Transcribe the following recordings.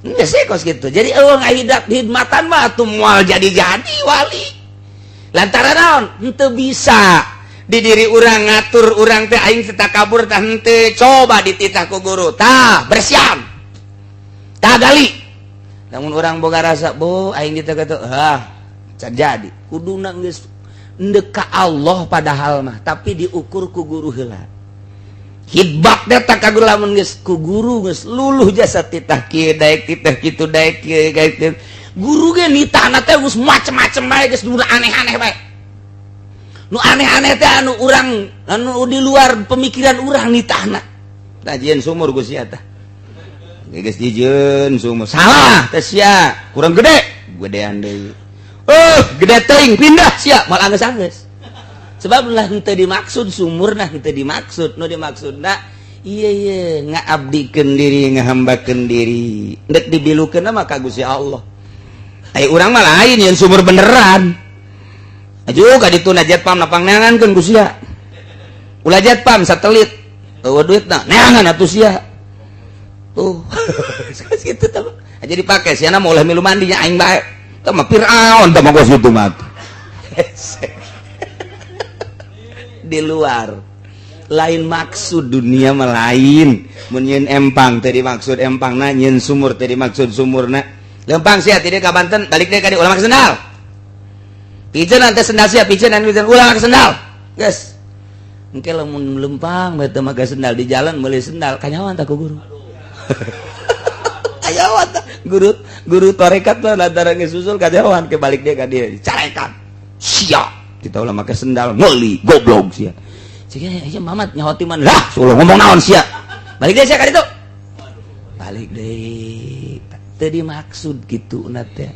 Geus kos kitu. Jadi eueuh ngahidap hidmatan mah atuh moal jadi-jadi wali. Lantaran naon? Henteu bisa di diri urang ngatur urang teh aing teh takabur tah henteu, coba dititah ku guru. Tah, bersihan. Tah gali. Namun urang boga rasa, "Bu, aing ditah kitu." Ah, can jadi. Kuduna geus endek ka Allah padahal mah, tapi diukur ku guru heula. Hidbak teh ka guru, lamun geus ku guru geus luluh jasa titah kieu daek, titah kitu daek, kieu daek. Guru ge nitahna teh geus macem-macem bae, geus nu aneh-aneh bae. Nu aneh-aneh teh anu urang, anu di luar pemikiran urang nitahna. Tah, jieun sumur geus sia tah. Geus dijieun sumur. Salah teh sia, kurang gede. Gedean deui. Oh, gede teuing, pindah sia, moal anggeus-anggeus. Sebab lah henteu dimaksud sumurna, henteu dimaksud, nu dimaksudna iya iya ngaabdikeun diri, ngahambakeun diri. Ndek dibilukeun mah ka Gusti Allah. Ai urang mah lain, yang sumur beneran. Aju ka ditu na jet pump napang neangankeun ku sia. Ulah jet pump satelit. Eueuh duitna, neangan atuh sia. Tuh. Kitu tah. Aja dipake siana mau ulah milu mandi nya aing bae. Tah mah Firaun tah mah kos kitu mah. Di luar lain maksud dunia mah lain. Mun nyieun empang teh dimaksud empangna, nyieun sumur teh dimaksud sumurna. Lempang sia ti dieu ka Banten, balik deui ka dieu ulah make sendal. Piceun teh sendal sia, piceun piceun ulah make sendal. Geus. Engke lamun lempang bae teu make sendal di jalan meuli sendal, kanyawan tah ku guru. Kanyawan tah guru guru tarekat mah lantaran geus susul kanyawan ke balik deui ka dieu carekan. Sia, kita ulah make sendal meuli, goblok sia. Cik ya Mamat nyaho man lah, suluh ngomong naon sia. Balik deui sia ka ditu. Balik deui. Teu dimaksud kitu na teh.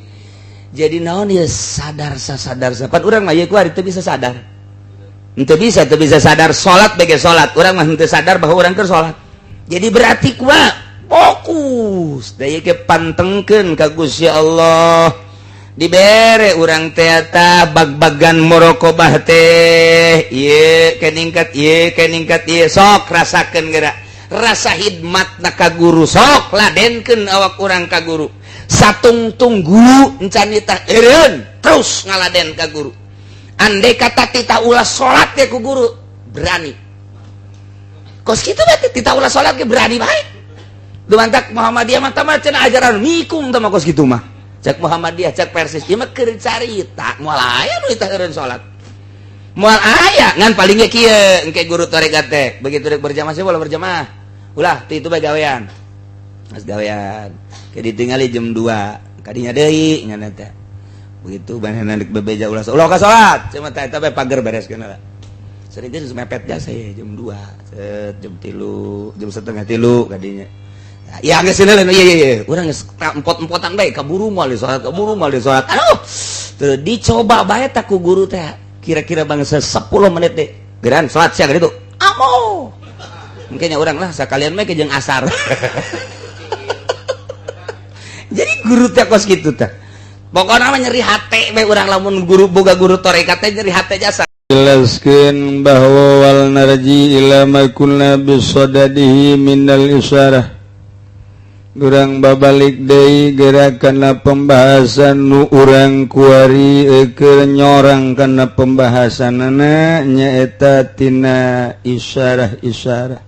Jadi naon ya, sadar sasadar sapan urang mah ieu kuari teu bisa sadar. Henteu bisa, teu bisa sadar salat bege salat. Urang mah henteu sadar bahwa urang keur salat. Jadi berarti kumaha? Fokus. Da ieu ge pantengkeun ka Gusti Allah. Dibere urang teh ta bag-bagan muraqabah teh ieu ke ningkat, ieu ke ningkat, ieu sok rasakeun geura rasa hidmat na ka guru, sok ladenkeun awak urang ka guru satungtung guru encan nitah eureun terus ngaladen ka guru. Andai kata titah ulah salat ge ku guru berani, kos kitu berarti titah ulah salat ge berani bae. Dumantak Muhammadiyah mah tah cenah ajaran mikung tah mah kos kitu mah. Cek Muhammadiyah, cek Persis ieu mah keur carita, moal aya nu titah eureun salat, moal aya. Ngan palingnya kieu engke guru tarekat teh begitu rek berjamaah sih, boleh berjamaah ulah ti itu bae, gawean mas gawean ke ditinggali jam 2 kadinya deui ngan teh begitu banana rek bebeja ulah ulah ka salat cuma teh eta bae pager beres kana. Sering geus mepet jasa ya jam 2 set, jam 3, jam setengah tilu kadinya ya geus iya iya iya urang geus empot-empotan bae, kaburu moal di salat, kaburu moal di salat. Aduh, teu dicoba bae tak ku guru teh kira-kira bangsa 10 menit deh, geran salat sia gitu amo. Mungkin orang lah sekalian mah jeung asar. Jadi guru teh kos kitu teh pokoknya mah nyeri hate bae urang lamun guru boga guru tarekat teh, nyeri hate jasa. Jelaskan bahwa wal narji ila ma kunna bisadadihi minal isyarah. Urang babalik deui geura kana pembahasan nu urang kuari keur nyorang kana pembahasanana, nyaeta tina isyarah-isyarah.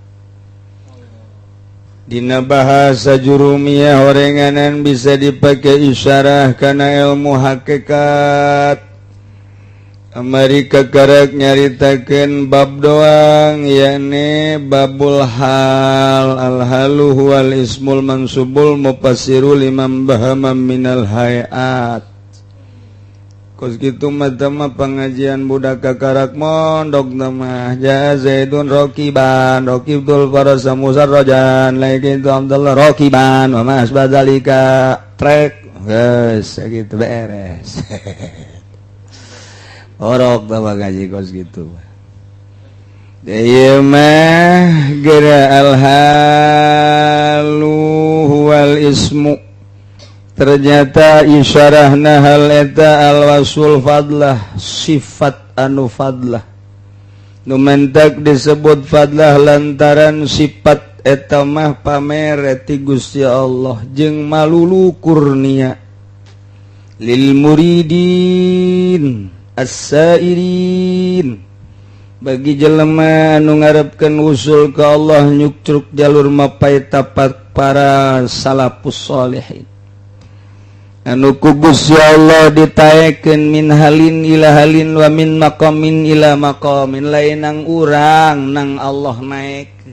Dina bahasa jurumiyah orenganan bisa dipakai isyarah kana ilmu hakikat. Amerika karak nyaritakeun bab doang, yakni babul hal. Al halu huwal ismul mansubul mufassiru liman bahama minal hayat. Kos kitu mah mah pengajian budak kakarak mondok mah. Ja Zaidun rakiban, rakibtul farasa musarrajan, lakitu Abdullah rakiban, wa ma asbadzalika trek geus sakitu beres. Orok mah ngaji kos gitu. Ieu mah geura al halu huwal ismu. Ternyata isyarahna hal eta al wasul fadlah, sifat anu fadlah. Nu mentak disebut fadlah lantaran sifat. Eta mah pamere ti Gusti Allah jeung malulu kurnia lil muridin as-sairin, bagi jelema anu ngarepkeun usul ka Allah, nyukcruk jalur mapay tapak para salafus solehin anu ku Gusti Allah ditaekeun min halin ila halin wa min maqamin ila maqamin. Lain nang urang, nang Allah naek.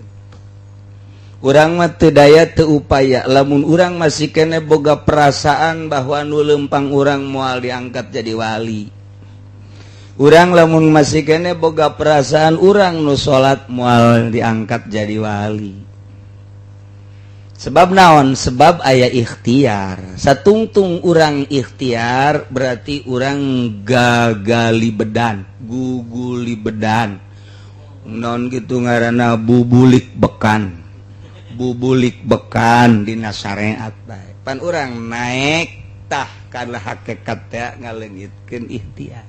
Urang mah teu daya, teu upaya. Lamun urang masih kene boga perasaan bahwa nu lempang urang moal diangkat jadi wali, urang lamun masih kene boga perasaan urang nu salat moal diangkat jadi wali. Sebab naon? Sebab aya ikhtiar. Satungtung urang ikhtiar berarti urang gagali bedan, guguli bedan, non gitu ngaranna, bubulik bekan, bubulik bekan dina syariat bae. Pan urang naik tah karena hakikat teh ngalengitkeun ikhtiar.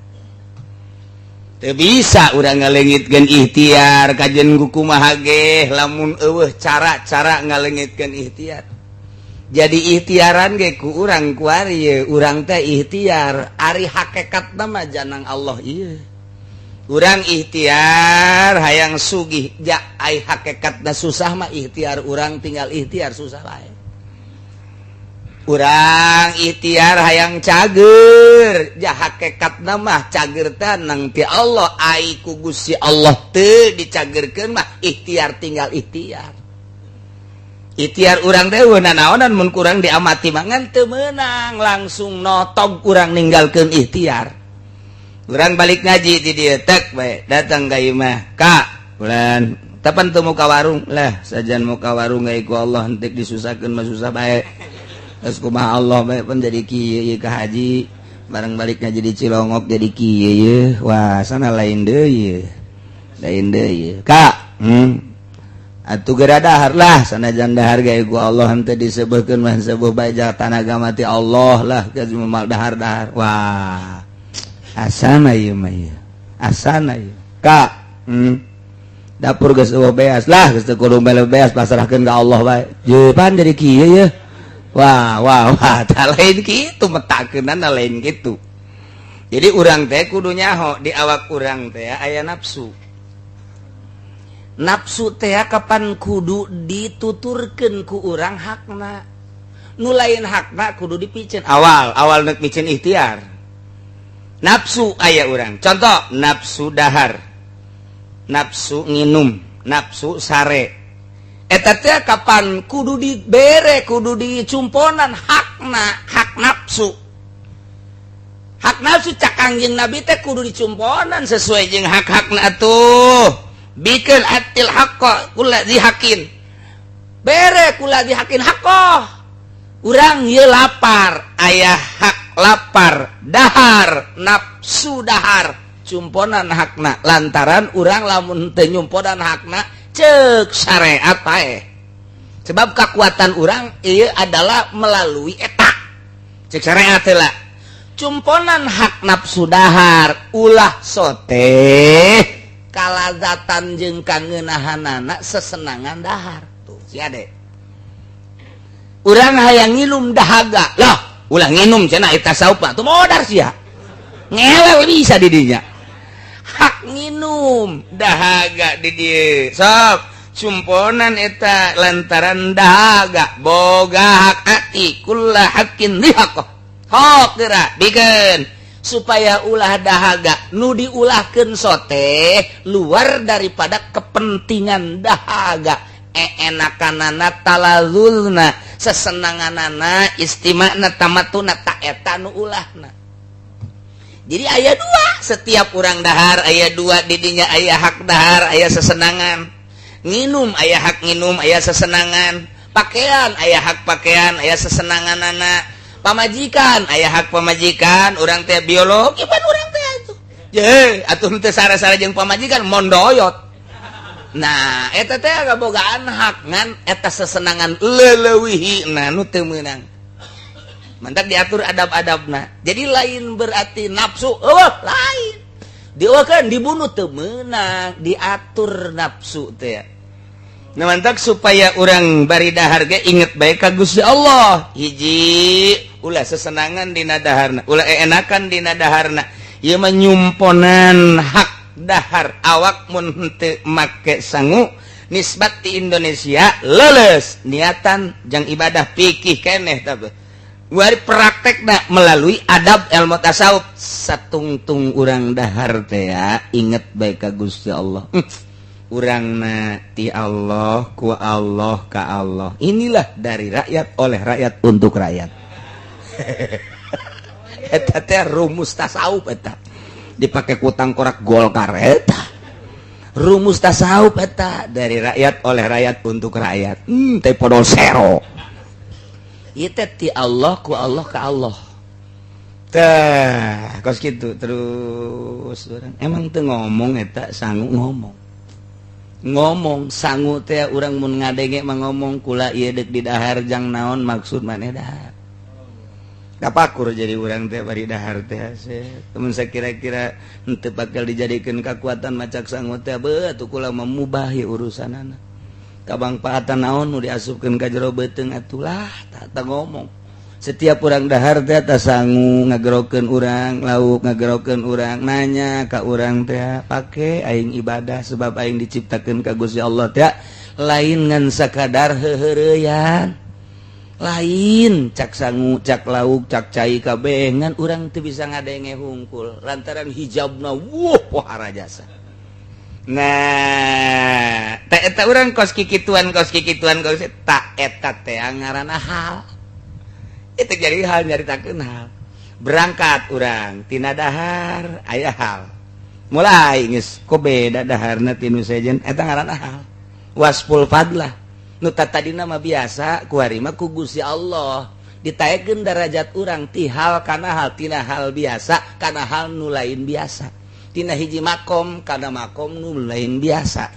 Teu bisa urang ngalengitkeun ikhtiar kajen kumaha ge lamun eueuh cara-cara ngalengitkeun ikhtiar. Jadi ikhtiaran ge ku urang kuari ye, urang teh ikhtiar, ari hakikat mah janang Allah ieu. Urang ikhtiar hayang sugih ja, ai hakikatna susah mah ikhtiar urang tinggal ikhtiar susah lain. Urang ikhtiar hayang cager ja, hakikatna mah cager teh nang ti Allah. Ai ku Gusti Allah teu dicagerkeun mah ikhtiar tinggal ikhtiar. Ikhtiar urang teh naonan mun kurang diamati mangan teu meunang, langsung notog urang ninggalkeun ikhtiar. Urang balik ngaji di dieu tek bae datang ka imah ka bulan tapan teu muka warung lah, sajan muka warung ge ku Allah hentek disusahkeun mah susah bae. Terus kumaha Allah bae pun jadi kieu ieu ka haji bareng balik ngaji di Cilongok jadi kieu ye. Wah, sana lain deui, lain deui ka. Atuh geura dahar lah, sanajan dahar ge ku Allah henteu disebutkeun mah sebuah bae, tanaga mati Allah lah geus moal dahar-dahar. Wah, asana ieu mah ieu, asana ieu ka. Dapur geus eueuh beas lah, geus teu kudu bele beas, pasrahkeun ka Allah bae. Je pan jadi kieu ye. Wah wah wah, tah lain kitu metakeunana, lain kitu. Jadi urang teh kudu nyaho di awak urang teh aya nafsu. Nafsu teh kapan kudu dituturkeun ku urang hakna. Nu lain hakna kudu dipiceun awal awal nek miceun ikhtiar. Nafsu aya urang, contoh nafsu dahar, nafsu nginum, nafsu sare, eta teh kapan kudu dibere, kudu dicumponan hakna. Hak nafsu, hak nafsu cak Kangjeng Nabi teh kudu dicumponan sesuai jeung hak-hakna atuh. Bikeun atil haqqa kulla dzi haqqin, bere kulla dzi haqqin haqqo. Urang ye lapar, aya hak lapar dahar, nafsu dahar, cumponan hakna, lantaran urang lamun teu nyumponan hakna cek syariat paeh. Sebab kekuatan urang ieu adalah melalui eta cek syariat heula cumponan hak nafsu dahar. Ulah sote kalazatan jeung kangeunahanana sesenangan dahar tuh. Si ade urang hayang nginum dahaga lah, ulah nginum cenah eta saupa tuh modar sia, ngewel bisa di dinya. Hak nginum dahaga di dieu sok cumponan eta, lantaran dahaga boga hak. Ati kulla haqqin lihaqqo, hok geura bikeun supaya ulah dahaga nu diulahkeun sote luar daripada kepentingan dahaga, enakanana, talazulna, sesenanganana, istimana, tamatuna, tak eta nu ulahna. Jadi aya dua, setiap urang dahar aya dua didinya, aya hak dahar, aya sesenangan. Nginum aya hak nginum, aya sesenangan. Pakaian aya hak pakaian, aya sesenangan. Anak pamajikan aya hak pamajikan. Urang teh biologi pan urang teh atuh je atuh teu sara-sara jeung pamajikan mondoyot. Nah, eta teh kabogaan hak, ngan eta sesenangan leleuwihi nah nu teu meunang. Mantap diatur adab-adabna. Jadi lain berarti nafsu eueuh, lain dieueuhkeun, dibunuh teu meunang, diatur nafsu teh. Nah, mantap supaya urang bari dahar ge inget bae ka Gusti Allah. Hiji, ulah sesenangan dina daharna, ulah enakan dina daharna. Ieu mah nyumponan hak dahar awak mun henteu make sangu nisbat di Indonesia leles niatan jang ibadah pikih keneh, tapi wari praktekna melalui adab ilmu tasawuf. Satungtung urang dahar teh ya, inget bae ka Gusti Allah. Urang ti Allah, ku Allah, ka Allah. Inilah dari rakyat, oleh rakyat, untuk rakyat. Eta teh rumus tasawuf. Eta dipake ku tangkorak Golkar. Eta rumus tasawuf. Eta dari rakyat, oleh rakyat, untuk rakyat. Teh podol sero. Ieu teh ti Allah, ku Allah, ka Allah. Teh kos kitu terus urang emang teu ngomong eta sangu. Ngomong ngomong sangu teh urang mun ngadenge mah ngomong, "Kula ieu deuk didahar jang naon? Maksud maneh dahar?" Kapakur jadi urang teh bari dahar teh. Temen saya kira-kira henteu bakal dijadikeun kekuatan macak sangu teh. Beuh atuh, kula mah mubah ieu urusanana. Kabangpaatan naon nu diasupkeun ka jero beuteung atulah. Tah, ngomong setiap urang dahar teh tah sangu ngagerokeun urang, lauk ngagerokeun urang, nanya ka urang teh, pake aing ibadah sebab aing diciptakeun ka Gusti Allah teh lain ngan sakadar heuheureyan. Lain cak sangu, cak lauk, cak cai kabeh, ngan urang teu bisa ngadenge hungkul lantaran hijabna wuh pohara jasa. Nah, teh eta urang kos kikituan, kos kikituan, kos tak eta teh ngaranna hal. Itu jadi hal, nyaritakeun hal. Berangkat urang tina dahar, aya hal mulai geus kok beda daharna tinu sejen. Eta ngaranna hal wasful fadlah nu tadina mah biasa, kuari mah ku Gusti Allah ditaekeun darajat urang ti hal kana hal, tina hal biasa kana hal nu lain biasa, tina hiji makom kana makom nu lain biasa.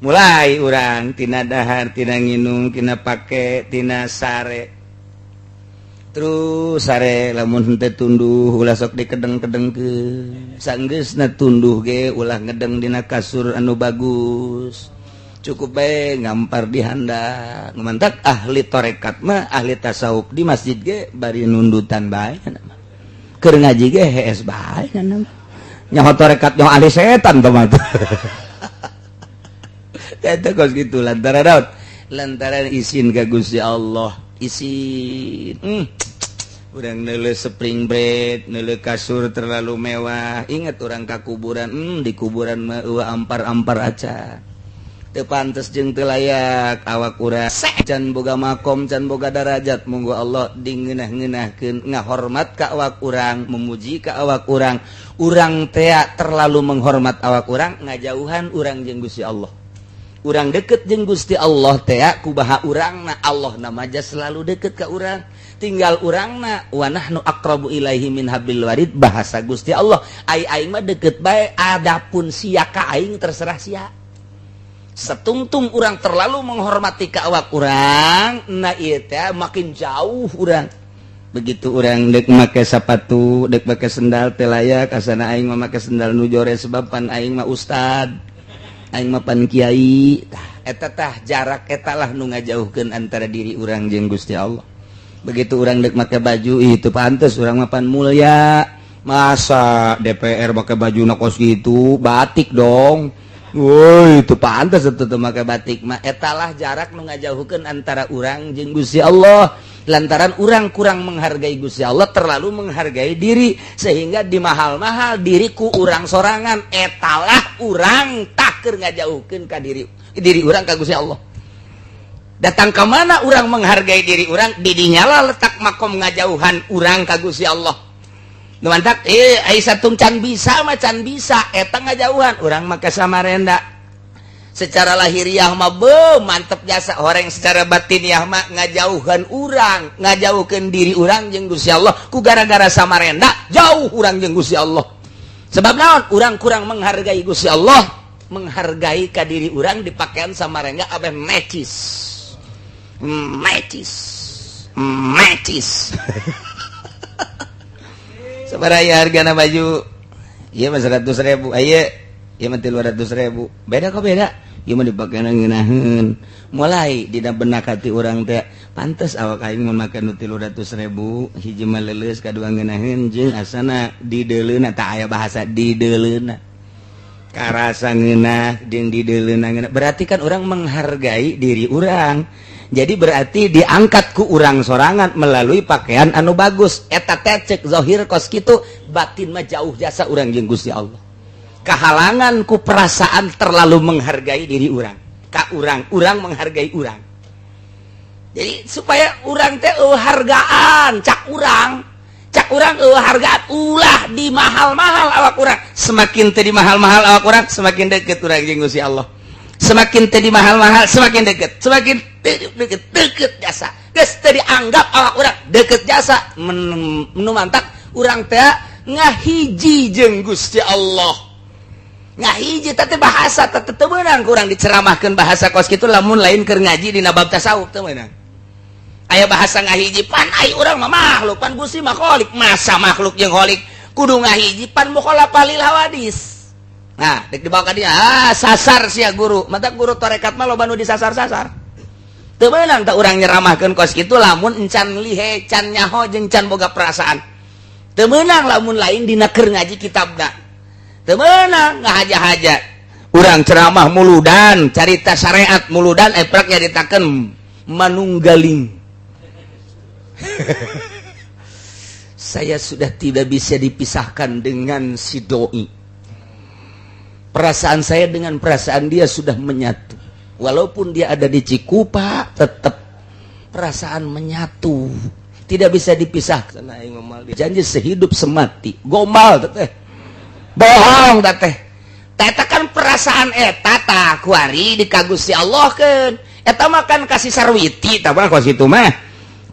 Mulai urang tina dahar, tina nginum, tina pake, tina sare, terus sare lamun henteu tunduh ulah sok dikedeng-kedengkeun. Sanggeusna tunduh ge ulah ngedeng dina kasur anu bagus, cukup bae ngampar di handap. Mantak ahli torekat mah, ahli tasawuf di masjid ge bari nundutan bae, keur ngaji ge hees bae. Nyaho torekat, nyaho ahli setan tuh mah. Eta kos gitu lantaran daun, lantaran izin ka Gusti Allah, izin. Urang neuleuh spring bed, neuleuh kasur terlalu mewah, ingat urang ka kuburan. Di kuburan mah eueuh ampar-ampar acan. Teu pantes jeung teu layak awak urang, can boga makom, can boga darajat. Monggo Allah dingeunah-ngeunahkeun, ngahormat ka awak urang, memuji ka awak urang. Urang tea terlalu menghormat awak urang, ngajauhan urang jeung Gusti Allah. Urang deket jeung Gusti Allah tea kubaha urangna, Allah nama aja selalu deket ke urang, tinggal urangna. Wa nahnu aqrabu ilaihi min hablil warid, bahasa Gusti Allah. Ai aing mah deket bae, adapun sia ka aing terserah sia. Setungtung urang terlalu menghormati ka awak urang, nah ieu teh makin jauh urang. Begitu urang dek make sepatu, dek make sendal teh layak, asana aing mah make sendal nu jore sebab pan aing mah ustad, aing mah pan kiai. Tah eta tah jarak eta lah nu ngajauhkeun antara diri urang jeung Gusti Allah. Begitu urang dek make baju itu pantes, urang mah pan mulia, masa DPR pakai baju kos gitu, batik dong. Woi, itu pantas itu tuh make batik mah. Etalah jarak nu ngajauhkeun antara urang jeung Gusti Allah, lantaran urang kurang menghargai Gusti Allah, terlalu menghargai diri sehingga di mahal-mahal diriku urang sorangan. Etalah urang tak keur ngajauhkeun ka diri diri urang ka Gusti Allah. Datang ke mana urang menghargai diri urang, didinyalah letak makom ngajauhan urang ka Gusti Allah. Mantap, eh satu can bisa mah can bisa. Eta ngajauhan urang maka Samarenda secara lahiriah mah be mantep jasa orang, secara batiniah mah ngajauhan urang, ngajauhkan diri urang jeung Gusti Allah. Ku gara-gara Samarenda jauh urang jeung Gusti Allah. Sebab naon? Urang kurang menghargai Gusti Allah, menghargai ka diri urang. Di pakaian Samarenda abeh necis, necis, necis. Sabaraha hargana baju? Iya mah 100.000. Ayo, iya mah 300.000. Beda kok, beda. Ieu mah dipakena ngeunaheun. Mulai dina benak hati urang teh, pantes awak aing mun make nu 300.000, hiji mah leuleus, kadua ngeunaheun, jeung asana di deuleuna. Tak aya bahasa di deuleuna, karasa ngeunah jeung di deuleuna ngeunah. Berarti kan orang menghargai diri urang. Jadi berarti diangkat ku urang sorangan melalui pakaian anu bagus. Eta teh cek zahir kos kitu, batin mah jauh jasa urang jeung Gusti Allah, kahalangan ku perasaan terlalu menghargai diri urang ka urang, urang menghargai urang. Jadi supaya urang teh hargaan, cak urang, cak urang hargaan, ulah di mahal-mahal awak urang. Semakin teh di mahal-mahal awak urang, semakin deket urang jeung Gusti Allah. Semakin teh di mahal-mahal, semakin deket, semakin deket, deket jasa. Geus teh dianggap awak urang deket jasa, menu mantak urang teh ngahiji jeung Gusti Allah. Ngahiji teh bahasa teh teu meunang kurang diceramahkeun bahasa kos kitu lamun lain keur ngaji dina bab tasawuf, teu meunang. Aya bahasa ngahiji, pan ai urang mah makhluk, pan Gusti mah kholik, masa makhluk jeung kholik kudu ngahiji, pan mukhalafah lil hawadis. Nah, dek dibawa ka dia, ah, sasar sia guru. Mata guru tarekat mah loba nu disasar-sasar. Teu meunang teh urang nyeramahkeun kos kitu lamun encan lihe, can nyaho jeung can boga perasaan. Teu meunang lamun lain dina keur ngaji kitabna. Teu meunang ngahaja-haja. Urang ceramah muludan, carita syariat muludan, eprak nyaritakeun manunggaling. Saya sudah tidak bisa dipisahkan dengan si doi. Perasaan saya dengan perasaan dia sudah menyatu. Walaupun dia ada di Cikupa, tetap perasaan menyatu. Tidak bisa dipisahkan. Janji sehidup semati. Gombal teh. Bohong teh. Eta kan perasaan eta tah kuari di ka Gusti Allah keun. Eta mah kan kasih sarwiti tah mah kos kitu mah.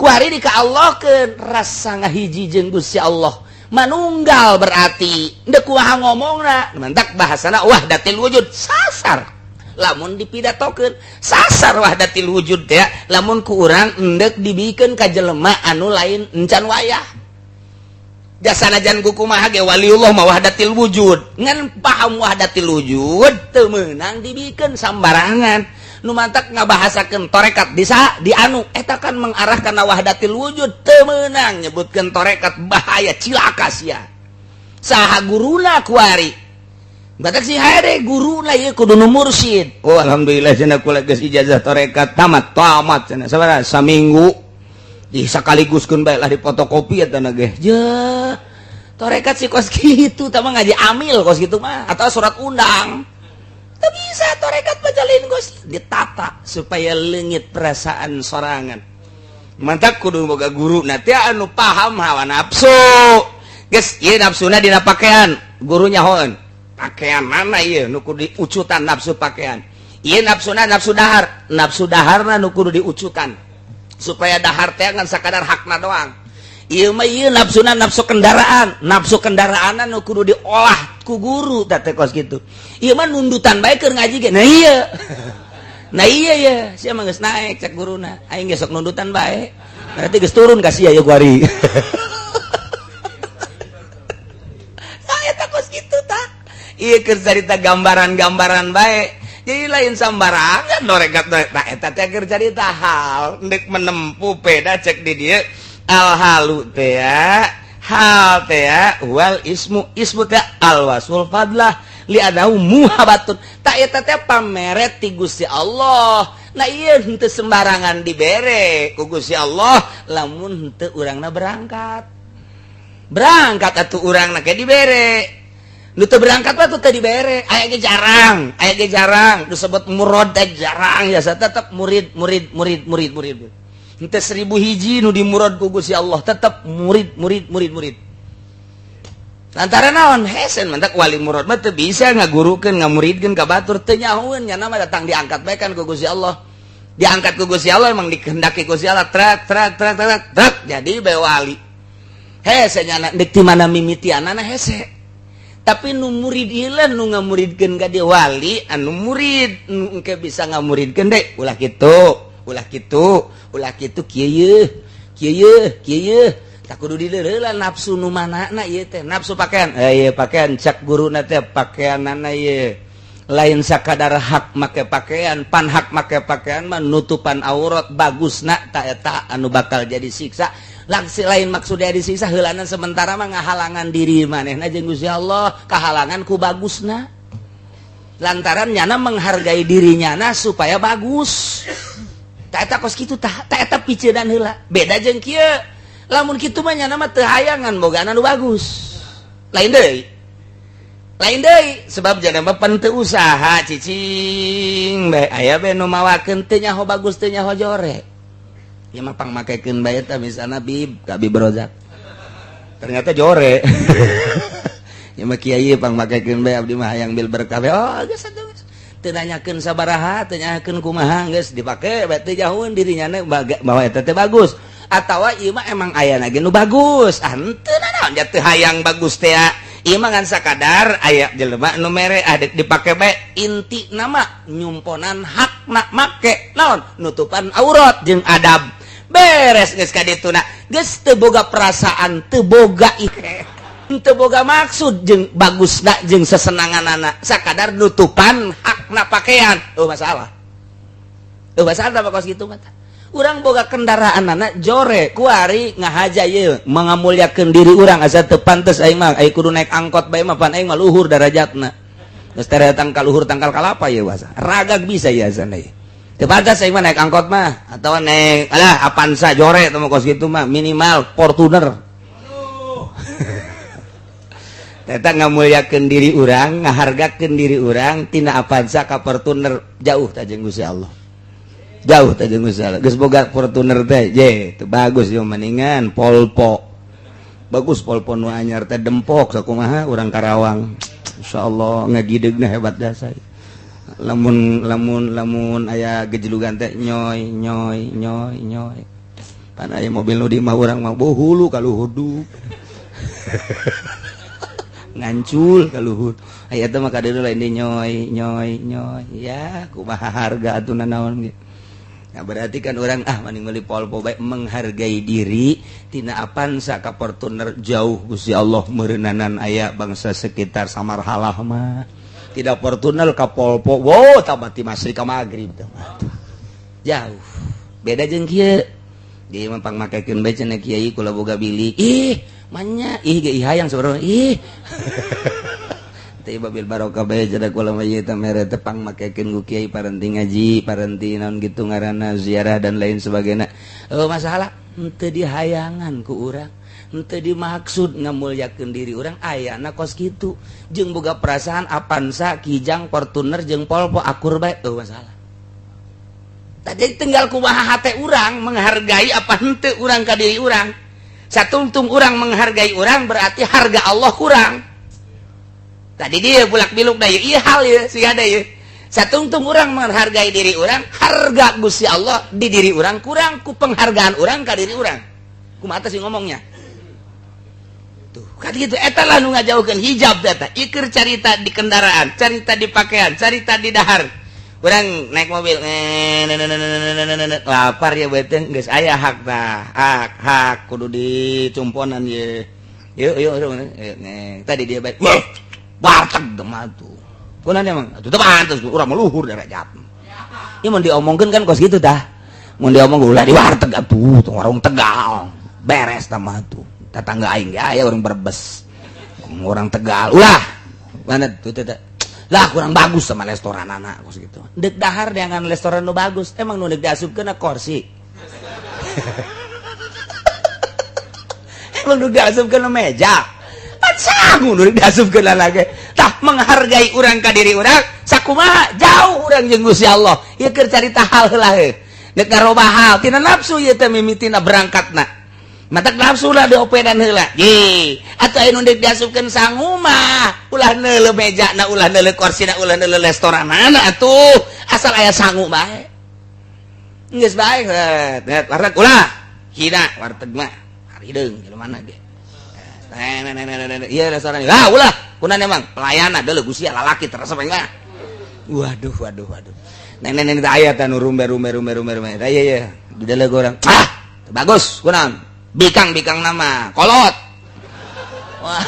Kuari di ka Allah keun, rasa ngahiji jeung Gusti Allah. Manunggal berarti ndek kumaha ngomongna, mantak bahasana wahdatil wujud sasar. Lamun dipidatokeun sasar wahdatil wujud teh, lamun ku urang endek dibikeun ka jelema anu lain encan wayah. Jasanajan ku kumaha ge waliullah mah wahdatil wujud, ngan paham wahdatil wujud teu meunang dibikeun sambarangan. Nu mantak ngabahasakeun torekat bisa di anu eta kan mengarah kana wahdatil wujud, teu meunang nyebutkeun torekat, bahaya, cilaka sia. Saha guruna kuari? Batak si hade guruna ieu kudu nu mursyid. Oh, alhamdulillah cenah, kula geus ijazah torekat tamat, tamat cenah. Sabaraha saminggu di sakaliguskeun bae lah, difotokopi eta na ge. Je torekat si kos kitu tah mah ngaji amil kos kitu mah atau surat undang. Teu bisa torekat bajalin kos ditata supaya leungit perasaan sorangan. Mantak kudu boga guru nanti anu paham hawa nafsu. Geus ieu nafsuna dina pakaian, gurunya hoeun. Pakaian mana ieu nu kudu diucutan nafsu pakaian? Ieu nafsuna nafsu dahar, nafsu daharna nu kudu diucutan supaya dahar teh ngan sakadar hakna doang. Ieu mah ieu nafsuna nafsu kendaraan, nafsu kendaraanna nu kudu diolah ku guru teh kos kitu. Ieu mah nundutan bae keur ngaji ge. Nah ieu. Nah iya ya, sia mah geus naik cek guruna. Aing ge sok nundutan bae. Berarti geus turun ka sia ieu kuari. Nah eta kos kitu tah. Ieu keur carita gambaran-gambaran bae. Jadi lain sambarangan torekat. Nah eta teh keur carita hal ndek menempuh peda cek di dieu al halu teh ya. Hal teh ya wal ismu, ismu teh al wasful fadlah li adahu muhabatun. Tak eta teh pameret ti Gusti Allah. Nah ieu henteu sembarangan dibere ku Gusti Allah lamun henteu urangna berangkat. Berangkat atuh urangna ke dibere. Nu teu berangkat mah teu dibere. Aya ge jarang, aya ge jarang disebut murad teh jarang ya, tetep murid murid murid murid murid. Henteu 1000 hiji nu dimurad ku Gusti Allah, tetep murid murid murid murid. Antara naon hesen mantak wali murad mah teu bisa ngagurukeun ngamuridkeun ka batur, teu nyahoeun nya mah datang diangkat bae kan ku Gusti Allah. Diangkat ku Gusti Allah emang dikehendaki Gusti Allah, trak trak trak trak trak jadi bae wali. Hese nya deuk ti mana mimitianana hese. Tapi nu murid ieu nu ngamuridkeun ka dia wali anu murid nu engke bisa ngamuridkeun deui ulah kitu, ulah kitu, ulah kitu, kieu yeuh, kieu yeuh, kieu yeuh. Tak kudu dileureulan nafsu nu manana ieu teh, nafsu pakaian. Eh ieu pakaian cak guruna teh pakaianana ieu. Lain sakadar hak make pakaian, pan hak make pakaian mah nutupan aurat bagusna, ta eta anu bakal jadi siksa. Langsung lain maksudnya disiksa, heulana sementara mah ngahalangan diri manehna jeung Gusti Allah, kahalangan ku bagusna. Lantaran nyana menghargai diri nyana supaya bagus. Ta eta kos kitu tah, ta eta piceunan heula. Beda jeung kieu. Lamun kitu mah nyana mah teu hayangan boga anu bagus. Lain deui. Lain deui, sebab jana mah pan teu usaha cicing bae, aya bae nu mawakeun teu nyaho bagus, teu nyaho jore. Ieu mah pangmakekeun bae tah, misalna bib ka Bib Rozak. Ternyata jore. Ieu mah kiai pangmakekeun bae, abdi mah hayang bil berkah bae. Oh, geus atuh geus. Teu nanyakeun sabaraha, teu nanyakeun kumaha, geus dipake bae, teu jauheun dirinya bahwa eta teh bagus. Atawa ieu mah emang ayana ge nu bagus. Ah, henteu nanaon ja teu hayang bagus teh. Ieu mah ngan sakadar aya jelema nu mere, ah, dipake bae, inti nama nyumponan hakna make naon, nutupan aurat jeung adab, beres geus ka dituna, geus teu boga perasaan, teu boga teu boga maksud jeung bagusna jeung sesenanganana, sakadar nutupan hakna pakaian. Oh, masalah, oh, masalah apa kos kitu mah. Urang boga kendaraan anak jore, kuari ngahaja ye mengamuliakeun diri urang, asa teu pantes aing mah, aing kudu naik angkot bae mah, pan aing mah luhur darajatna, geus tere tangkal luhur tangkal kalapa ye, wasa ragag bisa ya sana ye. Teu pantes aing mah naik angkot mah atau naik alah Avanza jore teh mah, kos kitu mah minimal Fortuner. Eta ngamuliakeun diri urang, ngahargakeun diri urang tina Avanza ka Fortuner jauh ta jeung Gusti Allah, jauh tadi. Misalnya geus boga Fortuner teh je itu bagus yo, mendingan Volvo bagus. Volvo nu anyar teh dempok sakumaha urang Karawang, insyaallah ngagidegna hebat dasar. Lamun lamun lamun aya gejelugan teh nyoy nyoy nyoy nyoy, pan aya mobil nu di imah urang mah boh hulu ka luhur du ngancul ka luhur, aya teh mah kadeuleu lain di nyoy nyoy nyoy ya, kumaha harga atuh nanaon ge. Nah, berarti kan orang ah mending meuli Volvo bae, menghargai diri tina Avanza ka Fortuner jauh. Gusti Allah meureunanan aya bangsa sekitar samarhalah mah tidak Fortuner ka Volvo, wow, tambah ti masri ka maghrib teh jauh. Beda jeung kieu, dia mah pangmakekeun bae cenah, kiai kula boga bilik, ih manya ih ge hayang saurang ih. Teh babil barokah bae cenah kula mah, ieu teh mere teh pangmakekeun ku kiai, paranti ngaji, paranti naon gitu ngaranna ziarah dan lain sebagainya. Oh, masalah henteu dihayangan ku urang, henteu dimaksud ngamulyakeun diri urang, ayana kos kitu jeung boga perasaan Avanza, Kijang, Fortuner jeung Volvo akur bae. Oh, masalah tadi tinggal kumaha hate urang menghargai apa henteu urang ka diri urang. Satungtung urang menghargai urang berarti harga Allah kurang. Tadi dia bulak biluk dah, iya hal ya sih ada ya. Satungtung urang menghargai diri urang, harga Gusti Allah di diri urang kurang ku penghargaan urang ka diri urang. Kumaha sih ngomongnya tuh kan gitu, eta lah nu ngajauhkeun hijab eta. Iker carita di kendaraan, carita di pakaian, carita di dahar. Urang naik mobil, lapar ya, beten geus aya hak tah, hak hak kudu dicumponan ye. Yuk yuk yuk, tadi dia baik warteg demah tuh kunan emang atuh teu pantes urang meluhur derajat. Ieu mun diomongkeun kan kos kitu tah, mun diomong ulah di warteg atuh, tong warung Tegal beres tah mah tuh, tetangga aing ge aya orang Brebes, orang Tegal ulah mana tuh teh lah, kurang bagus sama restoran anak kos gitu. Dek dahar dengan restoran nu bagus, emang nu dek diasupkeun kursi, emang nu diasupkeun meja sangu nu diasupkeun lagi tah. Menghargai urang ka diri urang sakumaha jauh urang jeung Gusti Allah, ieu keur carita hal heula heuh dek ngarobah hal tina nafsu ieu teh, mimitina berangkatna matak nafsu lah diopedan heula ye. Atuh aya nu dek diasupkeun sangu mah ulah neuleuh meja na, ulah neuleuh kursi na, ulah neuleuh restoranana atuh, asal aya sangu bae geus bae. Net warteg ulah hina, warteg mah harideung jelema mana ge. Iya restoran lah ulah, kunan emang pelayanan dulu gusia lalaki terasa mah. Waduh waduh waduh, nenek nenek aya teh nu rumbe rumbe rumbe rumbe rumbe, iya iya di dalam orang ah bagus, kunan bikang bikang nama kolot. Wah.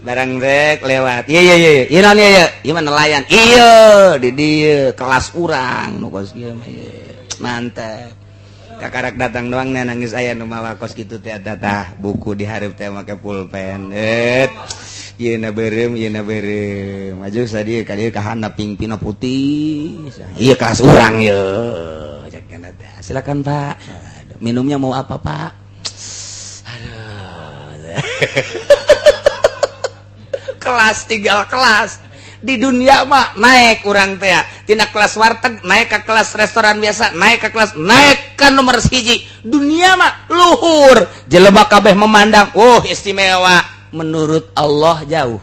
Barang rek lewat. Iya iya iya. Iya naon ieu? Ieu mah nelayan. Iya, di dieu kelas urang nu kos kieu mah ieu. Mantep. Kakarak datang doang nih nangis aya nu mawa kos kitu teh tah buku di hareup teh make pulpen. Et. Ieu na beureum, ieu na beureum. Maju sadieu ka dieu ka handap pingpina putih. Ieu kelas urang ieu. Cek teh. Silakan Pak. Minumnya mau apa Pak? Aduh. Kelas tinggal kelas di dunia mah naik urang teh tina kelas warteg naik ke kelas restoran biasa naik ke kelas naik ke nomor 1 dunia mah luhur jelema kabeh memandang oh istimewa menurut Allah jauh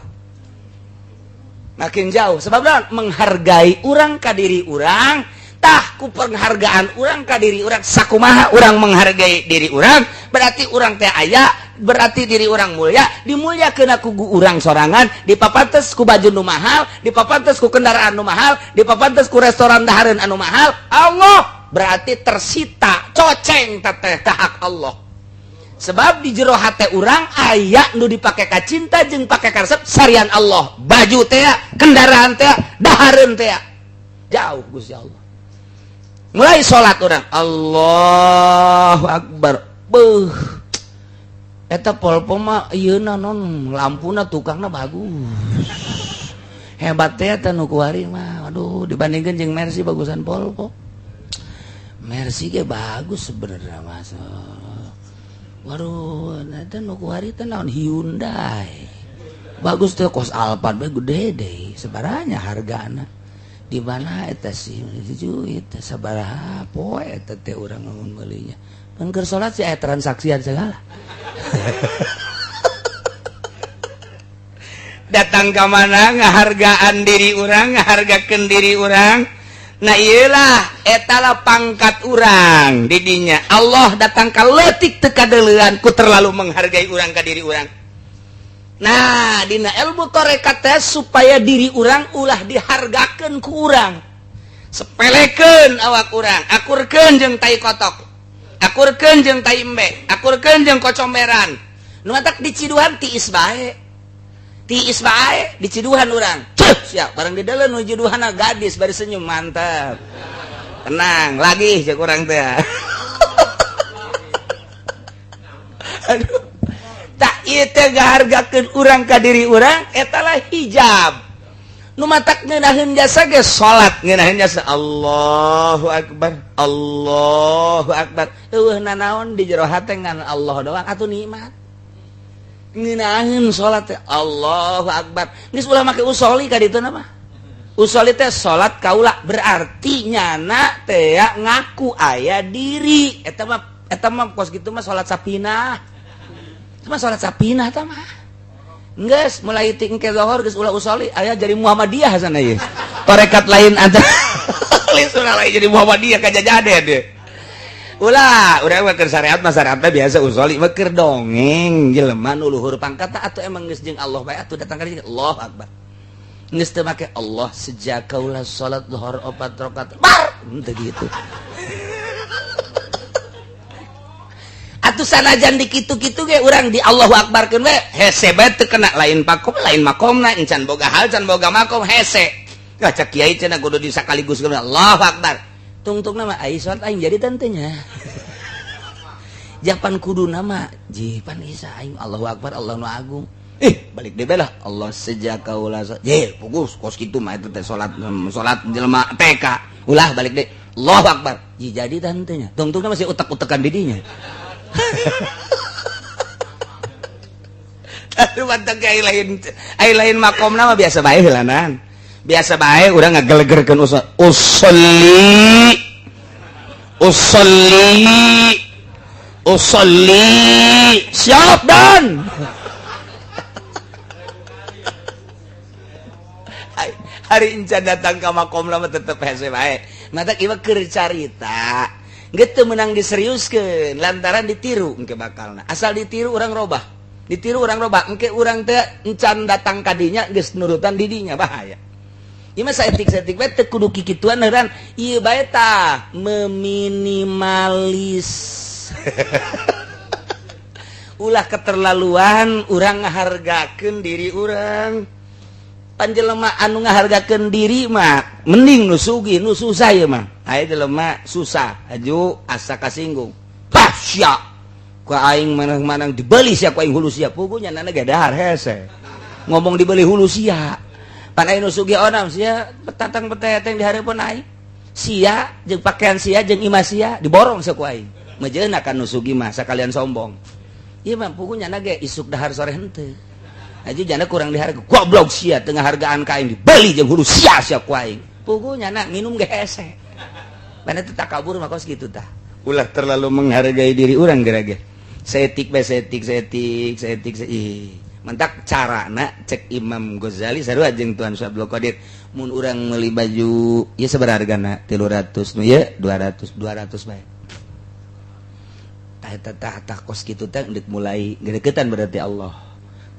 makin jauh sebab menghargai urang ka diri urang tah ku penghargaan urang ka diri urang sakumaha urang menghargai diri urang berarti urang teh aya berarti diri urang mulia dimuliakeun ku urang sorangan dipapantes ku baju nu mahal dipapantes ku kendaraan nu mahal dipapantes ku restoran dahareun anu mahal Allah berarti tersita coceng teteh ka hak Allah sebab di jero hate urang aya nu dipake ka cinta jeung pake karesep sarian Allah baju teh kendaraan teh dahareun teh jauh Gusti Allah. Mulai salat orang Allahu Akbar beuh eta Volvo mah ieuna non lampuna tukangna bagus hebat teh eta nu kuari mah aduh dibandingkeun jeung Mercy bagusan Volvo Mercy ge bagus sebenarnya mas waduh eta nu kuari teh naon Hyundai bagus teh kos Alphard bae gede deh sebaranya hargana di mana eta sih eta sabaraha poe eta teh urang ngomong meulinya pan keur salat sih aya transaksian segala datang ka mana ngahargaan diri urang ngahargakeun diri urang nah iyalah eta lah pangkat urang didinya Allah datang ka leutik teu kadeulean ku terlalu menghargai urang ka diri urang. Nah dina ilmu tarekat teh supaya diri urang ulah dihargakeun ku urang sepelekeun awak urang akurkeun jeung tai kotok akurkeun jeung tai embe akurkeun jeung kocomberan nu matak diciduhan tiis bae diciduhan urang ceuh siap barang di dalam nu ciduhanna gadis bari senyum mantap tenang lagi cek urang teh. Aduh tak ieu teh ngahargakeun urang ka diri urang eta lah hijab nu matak ngeunaheun jasa ge salat ngeunaheun jasa Allahu akbar Allahu akbar eueuh nanaon di jero hate ngan Allah doang atuh nikmat ngeunaheun salat teh Allahu akbar geus ulah make usoli ka ditu mah usoli teh salat kaula berarti nyana teh ngaku aya diri eta mah kos kitu mah salat sapinah cuma sholat sapinah ta mah geus mulai tingke zuhur geus ulah usoli aya jadi Muhammadiyah sana ieu tarekat lain ada lain lain jadi Muhammadiyah kajajade deh ulah urang mah keur syariat mah syariat biasa usoli mah keur dongeng jelema nu luhur pangkat atuh emang geus jeung Allah bae atuh datang ka dieu Allahu akbar geus teu make Allah sejak kaula salat zuhur 4 rakaat bar henteu gitu. Atuh sanajan di kitu-kitu ge urang di Allahu Akbarkeun we hese bae teu kena lain pakom lain makomna encan boga hal can boga makom hese. Ka cak kiai cenah kudu disakaligus Allahu Akbar. Tungtungna mah ai salat aing jadi tantenya. Japan kuduna mah jipan isa aing Allahu Akbar Allah nu agung. Ih balik deui bae lah Allah sejak kaula ye fokus kos kitu mah eta teh salat salat jelema TK. Ulah balik deui Allahu Akbar. Ji jadi tantenya. Tungtungna masih utek-utekan didinya. Aduh mantap ai lain makomna mah biasa bae heulanan. Biasa bae urang ngagelegerkeun usolli usolli usolli siap dan hari encan datang ka makomna mah tetep hese bae. Matak ieu keur carita gitu menang diseriuskeun lantaran ditiru engke bakalna asal ditiru urang robah ditiru urang robah engke urang teh encan datang kadinya geus nurutan didinya bahaya ieu mah saetik-saetik bae teu kudu kikituan heuran ieu bae tah meminimalis Ulah keterlaluan urang ngahargakeun diri urang. Panjelema anu ngahargakeun diri mah mending nu sugih nu susah ieu mah. Aya jelema susah aju asa kasinggung. Pah sia. Ku aing manang-manang dibeli sia ku aing hulu sia. Puguh nya ge dahar hese. Ngomong dibeli hulu sia. Pan aya nu sugih onam sia petatang peteteng di hareupeun aing. Sia jeung pakaian sia jeung imah sia diborong sia ku aing. Mejeuna kan nu sugih mah sakalian sombong. Ieu mah puguh nya ge isuk dahar sore henteu. Aja jana kurang diharga goblok sia teu ngahargaan ka aing dibeli jeung hulu sia sia ku aing. Puguh nya minum ge hese. Mana teu takabur mah kos kitu tah. Ulah terlalu menghargai diri urang geura ge. Seetik bae seetik seetik seetik seetik. Mentak carana cek Imam Ghazali sarua jeung Tuan Syabdul Qadir mun urang meuli baju ieu sabaraha hargana 300 nu ieu 200 200 bae. Tah eta tah tah kos kitu teh deuk mulai gedeketan berarti Allah.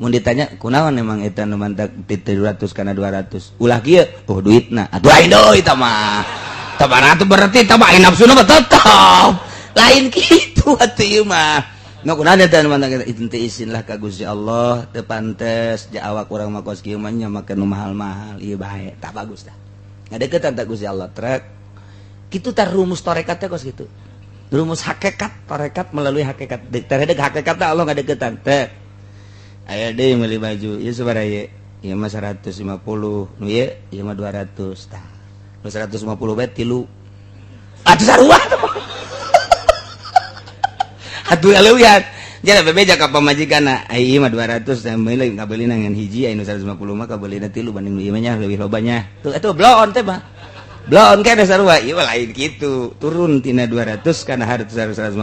Mun ditanya kunaon emang eta nu mantak 300 kana 200 ulah kieu oh duitna atuh lain deui eta mah. Tabara tuh berarti tah aing nafsuna mah tetep. Lain kitu atuh ieu mah. Nu kunaon eta nu mantak itu teh isin lah ka Gusti Allah teu pantes ja awak urang mah kos kieu mah nya make nu mahal-mahal ieu bae tah bagus tah. Ngadeukeutan ta Gusti Allah trek. Kitu tah rumus tarekat teh kos kitu. Rumus hakikat tarekat melalui hakikat. Terhadap hakikat tah Allah ngadeukeutan teh. Aya deui meuli baju ieu sabaraha ieu? Ieu mah 150 nu ieu ieu mah 200 tah. Nu 150 bae tilu. Atuh sarua. Atuh leuwihan. Jadi bebeja ka pamajikanna, ai ieu mah 200 teh meuli kabeulina ngan hiji, ai nu 150 mah kabeulina tilu banding nu ieu mah nya leuwih loba nya. Tuh atuh bloon teh mah. Bloon keneh sarua, ieu mah lain kitu. Turun tina 200 kana 150.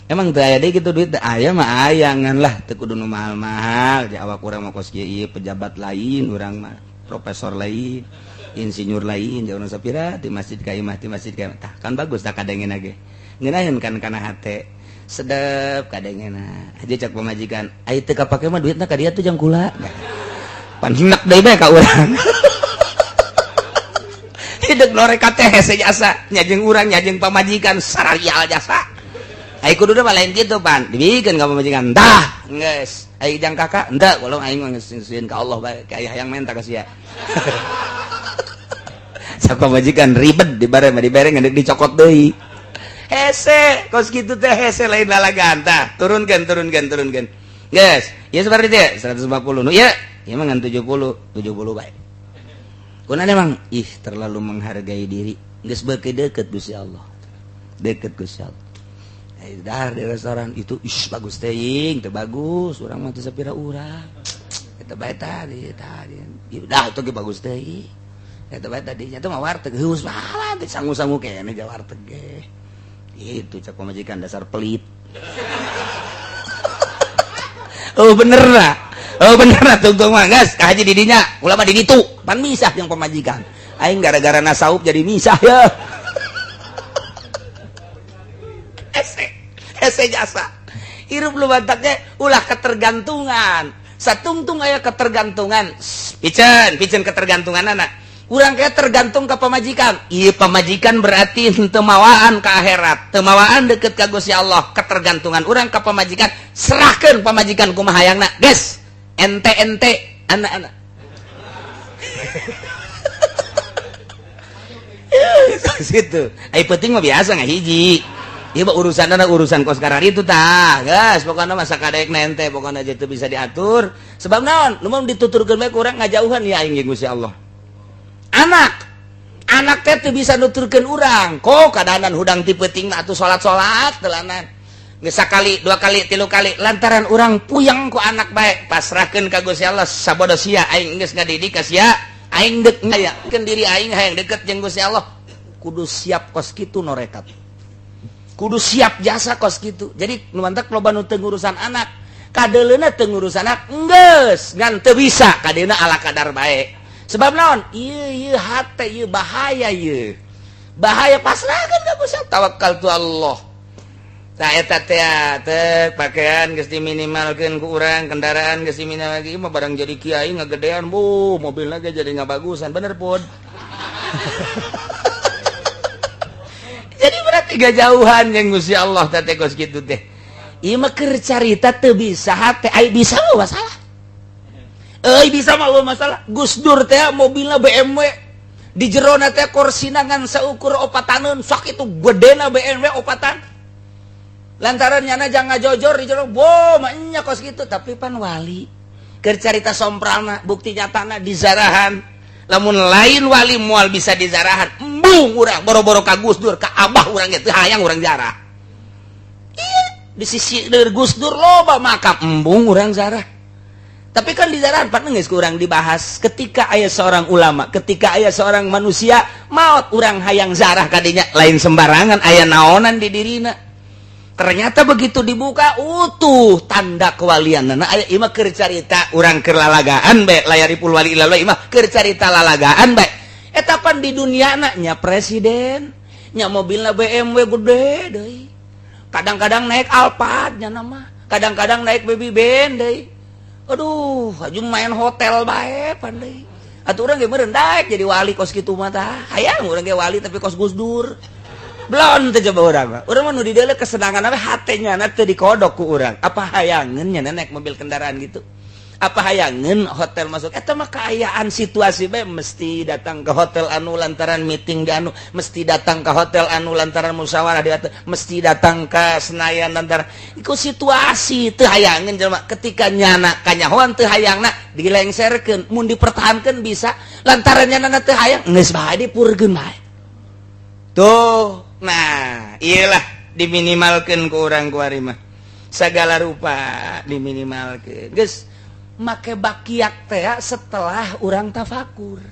Emang teu aya deui kitu duit teh aya mah aya ngan lah teu kudu nu mahal-mahal. Di awak urang mah kos kieu ieu pejabat lain urang mah, profesor lain, insinyur lain, jauh sapira di masjid ka imah, di masjid ka imah. Tah kan bagus tah kadengena ge. Ngeunaheun kan kana hate. Sedep kadengena. Aja cak pamajikan, ai teu kapake mah duitna ka dia tuh jang kula. Pan hinak deui bae ka urang. Hideung norekat teh hese jasa, nya jeung urang nya jeung pamajikan sararial jasa. Ai kuduna mah lain kitu pan, dibikeun ka pamajikan. Tah, geus. Ai jang kakak, henteu, kalau aing mah geus nyusuin ka Allah bae, ka hayang menta ka sia. Cak pamajikan ribet dibare mah dibere ngedeuk dicokot deui. Hese, kos kitu teh hese lain lalagan tah. Turunkeun, turunkeun, turunkeun. Geus, ieu seperti teh 150 nu ieu, ieu mah ngan 70, 70 bae. Kunaon emang ih terlalu menghargai diri. Geus beuki deukeut Gusti Allah. Deukeut Gusti Allah. Eh dahar di restoran itu ih bagus teuing, teu bagus, urang mah teu sapira urang. Eta bae tadi, tadi. Dah itu ge bagus teuing. Eta bae tadi nya teh mah warteg geus malah teh sangu-sangu keneh ja warteg ge. Itu cak pamajikan dasar pelit. Oh bener lah. Oh bener lah tungtung mah geus ka haji di dinya, ulah mah di ditu. Pan misah jeung pamajikan. Aing gara-gara nasaup jadi misah ya. Hese, hese jasa. Hirup lu bantaknya ulah ketergantungan. Satungtung aya ketergantungan. Piceun, piceun ketergantungan anak. Urang kayak tergantung ke pamajikan. Iya pamajikan berarti henteu mawaan ke akhirat, teu mawaan deket ka Gusti Allah. Ketergantungan urang ke pamajikan, serahkeun pamajikan kumaha hayangna. Geus, ente-ente anak-anak. Situ. Ai penting mah biasa ngahiji. Ieu mah urusanna urusan kos karar itu tah. Geus, pokona mah sakadaekna ente, pokona aja teu bisa diatur. Sebab naon? Nu mah dituturkeun bae ku urang ngajauhan ya aing jeung Gusti Allah. Anak, anak teh teu bisa nuturkeun urang. Kok kadanan hudang ti peuting mah atuh salat-salat telanan. Geus sakali, dua kali, tilu kali lantaran urang puyeng ku anak bae, pasrahkeun ka Gusti Allah sabodo sia aing geus ngadidik ka sia, aing deuk ngayakeun diri aing hayang deket jeung Gusti Allah. Kudu siap kos kitu norekat. Kudu siap jasa kos kitu. Jadi nu mantak loba nu teu ngurusan anak, kadeuleuna teu ngurusan anak, geus ngan teu bisa kadeuna ala kadar bae. Sebab naon? Ieu ieu hate ieu bahaya ieu. Bahaya pasrahkeun ka Gusti tawakal tu Allah. Tah eta teh teh pakaian geus diminimalkeun ku urang, kendaraan geus diminimalkeun, mah barang jadi kiai ngagedean, bu, mobilna ge jadi ngabagusan, bener pun. Jadi berarti gajauhan jeung Gusti Allah teh kos kitu teh. Ieu mah keur carita teu bisa hate, ai bisa mah masalah. Euy, bisa mah masalah. Gus Dur teh mobilna BMW, di jerona teh korsina ngan saukur opataneun, sok itu gedena BMW opatan. Lantaran nyana jangan ngajojor di jero, bo mah nya kos kitu, tapi pan wali. Keur carita somprana, bukti nyatana di zarahan. Lamun lain wali moal bisa dizarahan. Embung urang boro-boro ka Gus Dur, ka abah urang ge teu hayang urang jarah. Iya, di sisi Gus Dur loba makam, embung urang zarah. Tapi kan di zarahan pan geus kurang dibahas. Ketika aya seorang ulama, ketika aya seorang manusia maot, urang hayang zarah kadinya lain sembarangan, aya naonan di dirina. Ternyata begitu dibuka utuh tanda kewalian. Nah, aya imah keur carita urang keur lalagaan bae, la ya'riful wali illallah, imah keur carita lalagaan bae. Eta pan di dunia nya presiden, nya mobilna BMW gede deui. Kadang-kadang naik Alphard nya nama, kadang-kadang naik Baby Band deui. Aduh, aju main hotel bae pan deui. Atuh urang ge meureun daek jadi wali kos kitu mah tah. Hayang urang ge wali tapi kos Gus Dur. Belum teu coba urang mah. Urang mah nu di dieu kesenangan apa hatenya na teu dikodok ku urang. Apa hayangeun nya naik mobil kendaraan gitu? Apa hayangeun hotel masuk? Eta mah kaayaan situasi bae, mesti datang ke hotel anu lantaran meeting di anu, mesti datang ke hotel anu lantaran musyawarah di anu, mesti datang ke Senayan lantaran iku situasi. Teu hayangeun jelema ketika nyana kanyahoan teu hayangna dilengserkeun, mun dipertahankeun bisa lantaran nyana teu hayang geus bae dipurkeun bae. Tuh, nah, iyalah diminimalkan ke orang kuari mah. Segala rupa diminimalkan. Geus make bakiak teh setelah urang tafakur.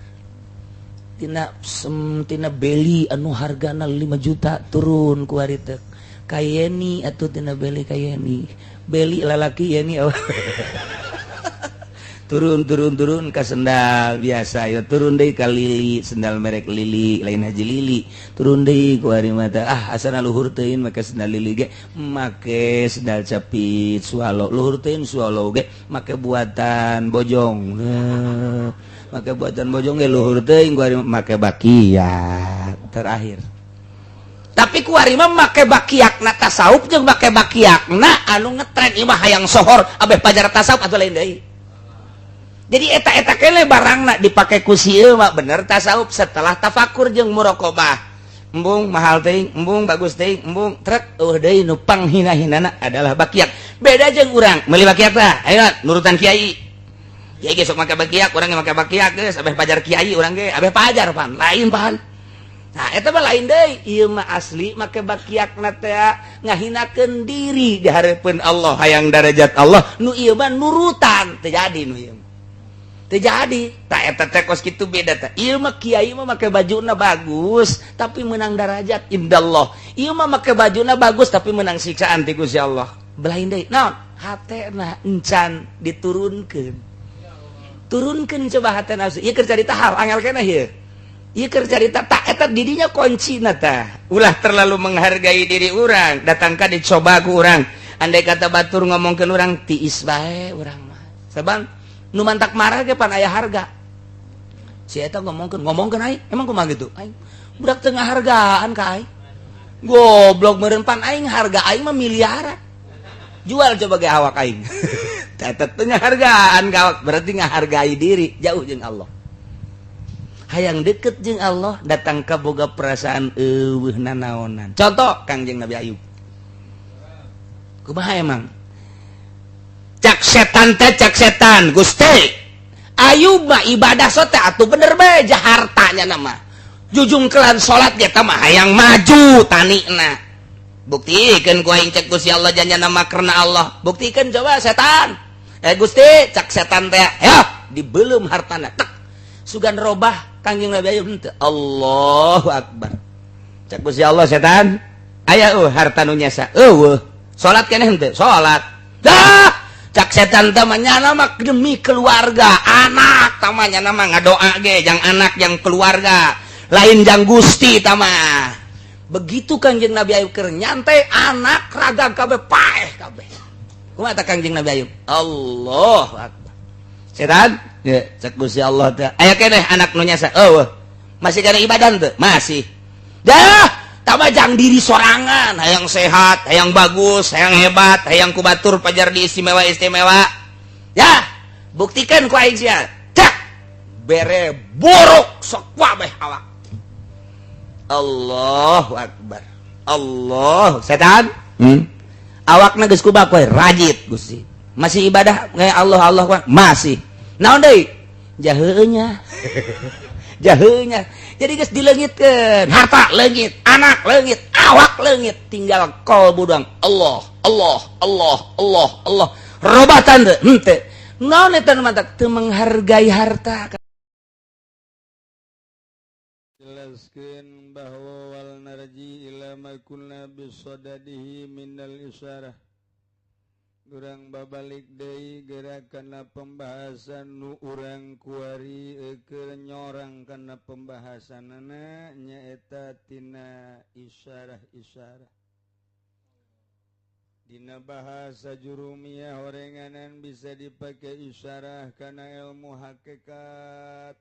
Tina sem, tina beli anu hargana 5 juta turun kuari teh. Kayeni atuh tina beli kayeni. Beli lalaki yeni, oh. Turun turun turun ke sendal biasa ya, turun deui ka Lili, sendal merek Lili, lain Haji Lili. Turun deui ku ari mata, ah, asana luhur teuing make sendal Lili ge, make sendal capit Swallow, luhur teuing Swallow ge make buatan Bojong. Nah, make buatan Bojong ge luhur teuing ku ari make bakiak terakhir. Tapi ku ari mah make bakiakna tasawuf jeung make bakiakna anu ngetren. Ieu mah hayang sohor abeh pajar tasawuf atau lain deui. Jadi eta-eta kele barangna dipake ku si ieu mah bener tasawuf setelah tafakur jeung muraqabah. Embung mahal teuing, embung bagus teuing, embung trek eueuh deui nu panghina-hinana adalah bakiak. Beda jeung urang meuli bakiak tah, ayo nurutan kiai. Kiai ge sok make bakiak, urang ge make bakiak geus abeh pajar kiai urang ge, abeh pajar pan, lain pan. Nah, eta mah lain deui, ieu mah asli make bakiakna teh ngahinakeun diri di hareupeun Allah, hayang darajat Allah. Nu ieu mah nurutan, teu jadi nu ieu. Terjadi tak eta teh kos kitu beda teh. Ieu mah kiai mah make bajuna bagus tapi menang darajat indallah. Ieu mah make bajuna bagus tapi menang siksaan ti Gusti Allah. Belain deui naon hatena encan diturunkeun. Turunkeun coba hate nafsu. Ieu keur carita hal angel keneh ieu. Ieu keur carita tak eta didinya kuncina tah. Ulah terlalu menghargai diri urang, datang ka dicoba ku urang. Andai kata batur ngomongkeun urang tiis bae urang mah. Sabang nu mantak marah ge pan aya harga. Si eta ngomongkeun ngomongkeun aing, emang kumaha gitu? Aing budak teu ngahargaan ka aing. Goblok meureun pan aing harga aing mah miliaran. Jual coba ge awak aing. Eta teu ngahargaan ka awak, berarti ngahargai diri jauh jeung Allah. Hayang deket jeung Allah datang ka boga perasaan eueuh nanaonan. Contoh Kangjeng Nabi Ayub. Kumaha emang? Cak setan teh, cak setan, Gusti Ayub mah ibadah sote atuh bener bae hartanya nama jujungkelan salat ge mah hayang maju tanina, buktikan ku aing, cek Gusti Allah, janji nama karena Allah, buktikan coba setan. Eh Gusti, cak setan teh ya dibelum hartana tek sugan robah Kangjeng Nabi Ayub henteu. Allahu akbar. Cak Gusti Allah, setan aya harta nu nyesa? Eueuh. Salat keneh henteu? Salat. Dah, cak setan teh mah nyana mah demi keluarga anak tamanya nama ngadoa ge jang anak, yang keluarga, lain jang Gusti tama. Begitu Kangjeng Nabi Ayub keur nyantai, anak raga kabeh paeh kabeh. Kumaha ta Kangjeng Nabi Ayub? Allah akbar. Setan ya, cek Gusti Allah teh, aya keneh anak nu nyasa? Eueuh. Masih kana ibadah teu? Masih. Dah, Tamajang diri sorangan, hayang sehat, hayang bagus, hayang hebat, hayang ku batur pajar di istimewa istimewa. Ya, buktikan ku aing sia. Cak, bere borok sok kabeh awak. Allahu akbar. Allah, setan. Awakna geus kubak we rajit Gusti. Masih ibadah kayak Allah Allah masih. Naon deui? Jaheunya. Jaheunya. Jadi geus dileungitkeun, harta leungit, anak leungit, awak leungit, tinggal kolbu doang. Allah, Allah, Allah, Allah, Allah. Robatan teu? Henteu. Naon eta nu mantak teu menghargai harta. Jelaskeun bahwa wal narji ila ma kunna bisadadihi minal isyarah. Urang babalik deui geura kana pembahasan nu urang kuari keur nyorang kana pembahasanana nyaeta tina isyarah-isyarah. Dina bahasa jurumiyah horenganan bisa dipakai isyarah kana ilmu hakikat.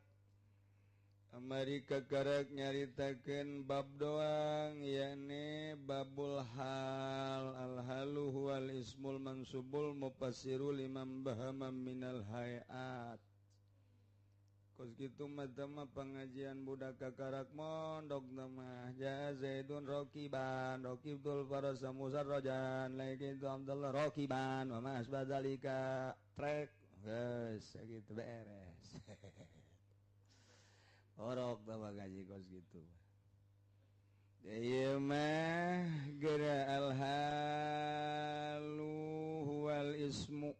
Amerika karak nyaritakeun bab doang, yakni babul hal. Al halu huwal ismul mansubul mufassiru liman bahama minal hayat. Kos kitu mah mah pengajian budak kakarak mondok mah. Ja Zaidun rokiban, rokibtul farasa musarrajan, lakitu Abdullah rokiban wa ma asbadzalika trek geus sakitu beres. Orok bawa gaji kos gitu. Ieu mah geura al halu huwal ismu.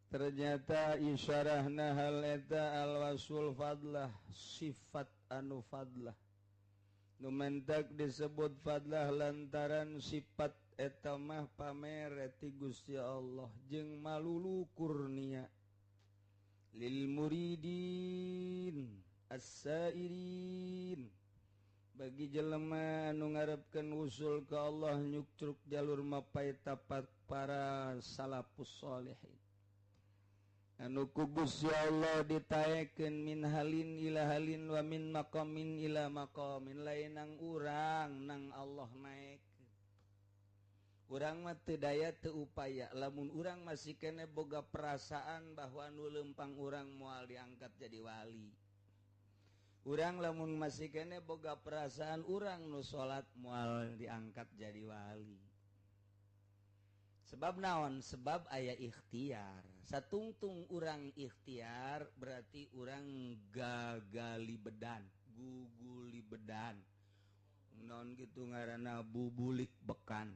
Ternyata isyarahna hal eta al wasul fadlah, sifat anu fadlah. Nu mentak disebut fadlah lantaran sifat eta mah pamer ti Gusti Allah jeung malulu kurnia lil muridin as-sairin, bagi jelema anu ngarepkeun usul ka Allah nyuktruk jalur mapai tapak para salafus solehin anu ku Gusti Allah ditaekeun min halin ila halin wa min maqamin ila maqamin. Lain nang urang, nang Allah naek. Urang mah teu daya, teu upaya. Lamun urang masih kene boga perasaan bahwa nu lempang urang moal diangkat jadi wali, urang lamun masih kene boga perasaan urang nu salat moal diangkat jadi wali. Sebab naon? Sebab aya ikhtiar. Satungtung urang ikhtiar berarti urang gagali bedan, guguli bedan, non gitu ngaranna bubulik bekan,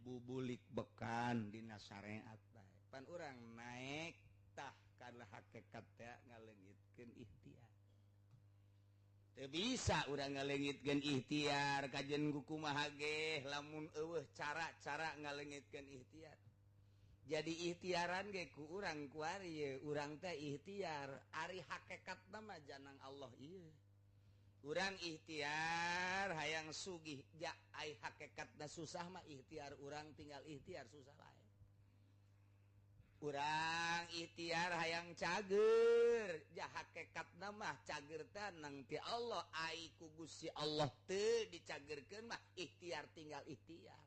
bubulik bekan dina syariat bae. Pan urang naik tah kana hakikat teh ngaleungitkeun ikhtiar. Teu bisa urang ngaleungitkeun ikhtiar kajen kumaha ge lamun eueuh cara-cara ngaleungitkeun ikhtiar. Jadi ikhtiaran ge ku urang kuari ye, urang teh ikhtiar, ari hakikatna mah janang Allah ieu. Urang ikhtiar hayang sugih, ja ai hakikatna susah mah ikhtiar urang tinggal ikhtiar susah bae. Urang ikhtiar hayang cager, ja hakikatna mah cager teh nang ti Allah, ai ku Gusti Allah teu dicagerkeun mah ikhtiar tinggal ikhtiar.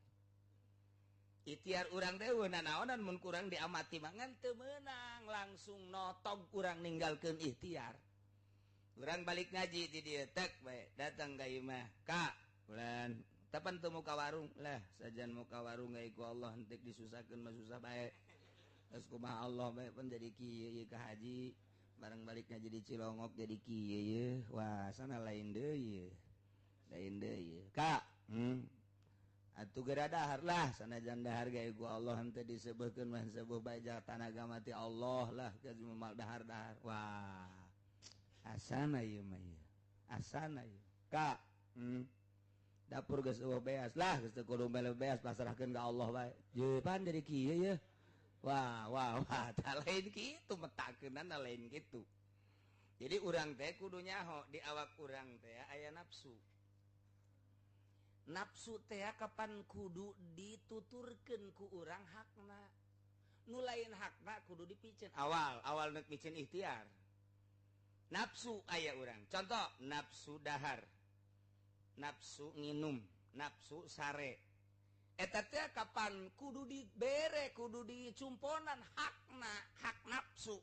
Ikhtiar urang teh nanaonan mun kurang diamati mangan teu meunang, langsung notog urang ninggalkeun ikhtiar. Urang balik ngaji di dieu tek bae datang ka imah, ka bulan tapan teu muka warung lah, sajan muka warung ai ku Allah henteu disusahkeun mah susah bae. Terus kumaha Allah bae pun jadi kieu ieu ka haji, bareng balik ngaji di Cilongok jadi kieu ieu. Wah, sana lain deui ieu. Lain deui ieu. Ka, Atuh geura dahar lah, sanajan dahar ge ku Allah henteu disebutkeun mah sebuh bae tanaga mati Allah lah geus moal dahar-dahar. Wah. Asana ieu mah ieu. Asana ieu. Ka, Dapur geus eueuh beas lah, geus teu kudu mele beas, pasrahkeun ka Allah bae. Ye pan jadi kieu ye. Wah, wah, wah, tak lain gitu, metakeunana lain gitu. Jadi urang teh kudu nyaho di awak urang teh aya nafsu. Nafsu teh kapan kudu dituturkeun ku urang hakna. Nu lain hakna kudu dipicen. Awal, awal nek micen ikhtiar. Nafsu aya urang. Contoh nafsu dahar. Nafsu nginum, nafsu sare. Eta teh kapan kudu dibere, kudu dicumponan hakna, hak nafsu.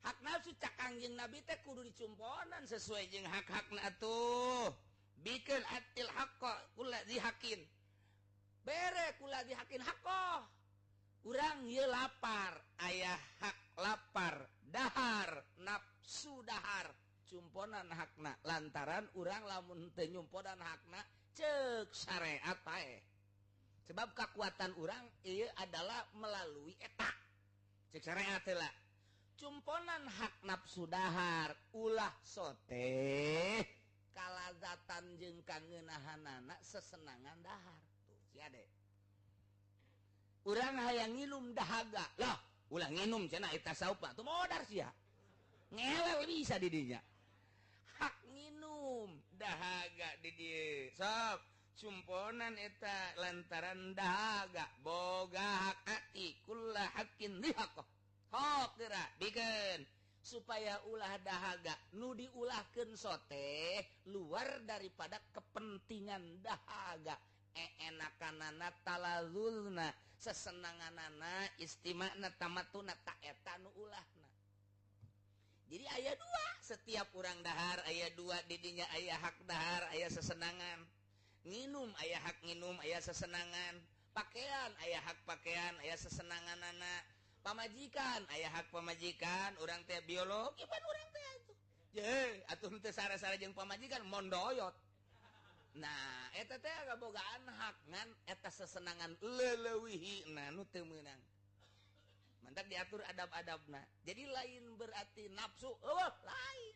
Hak nafsu cak Kangjeng Nabi teh kudu dicumponan sesuai jeung hak-hakna atuh. Bikeun atil haqqa kulla dzi haqqin. Bere kulla dzi haqqin haqqah. Urang ieu lapar, aya hak lapar, dahar, nafsu dahar, cumponan hakna. Lantaran urang lamun teu nyumponan hakna cek syariat paeh. Sebab kekuatan urang ieu adalah melalui eta. Cek syariat heula. Cumponan hak nafsu dahar, ulah sote kalazatan jeung kangeunahanana sesenangan dahar. Tuh si ade. Urang hayang nginum dahaga. Lah, ulah nginum cenah eta saupa. Tuh modar sia. Ngewel bisa di dinya. Hak nginum dahaga di dieu. Sok cumponan eta lantaran dahaga boga hak ati kulla haqqin lihaqah. Hok geura bikeun supaya ulah dahaga nu diulahkeun sote luar daripada kepentingan dahaga. Eenakanana talazulna sesenanganana istimana tamatuna ta eta nu ulahna. Jadi aya dua, setiap urang dahar aya dua didinya, aya hak dahar, aya sesenangan. Nginum aya hak nginum, aya sesenangan. Pakaian aya hak pakaian, aya sesenanganana. Pamajikan aya hak pamajikan, urang teh biologi pan urang teh atuh. Ye, atuh teu sara-sara jeung pamajikan mondoyot. Nah, eta teh kabogaan hak ngan eta sesenangan leleuwihina nu teu meunang. Mantak diatur adab-adabna. Jadi lain berarti nafsu, eueuh lain.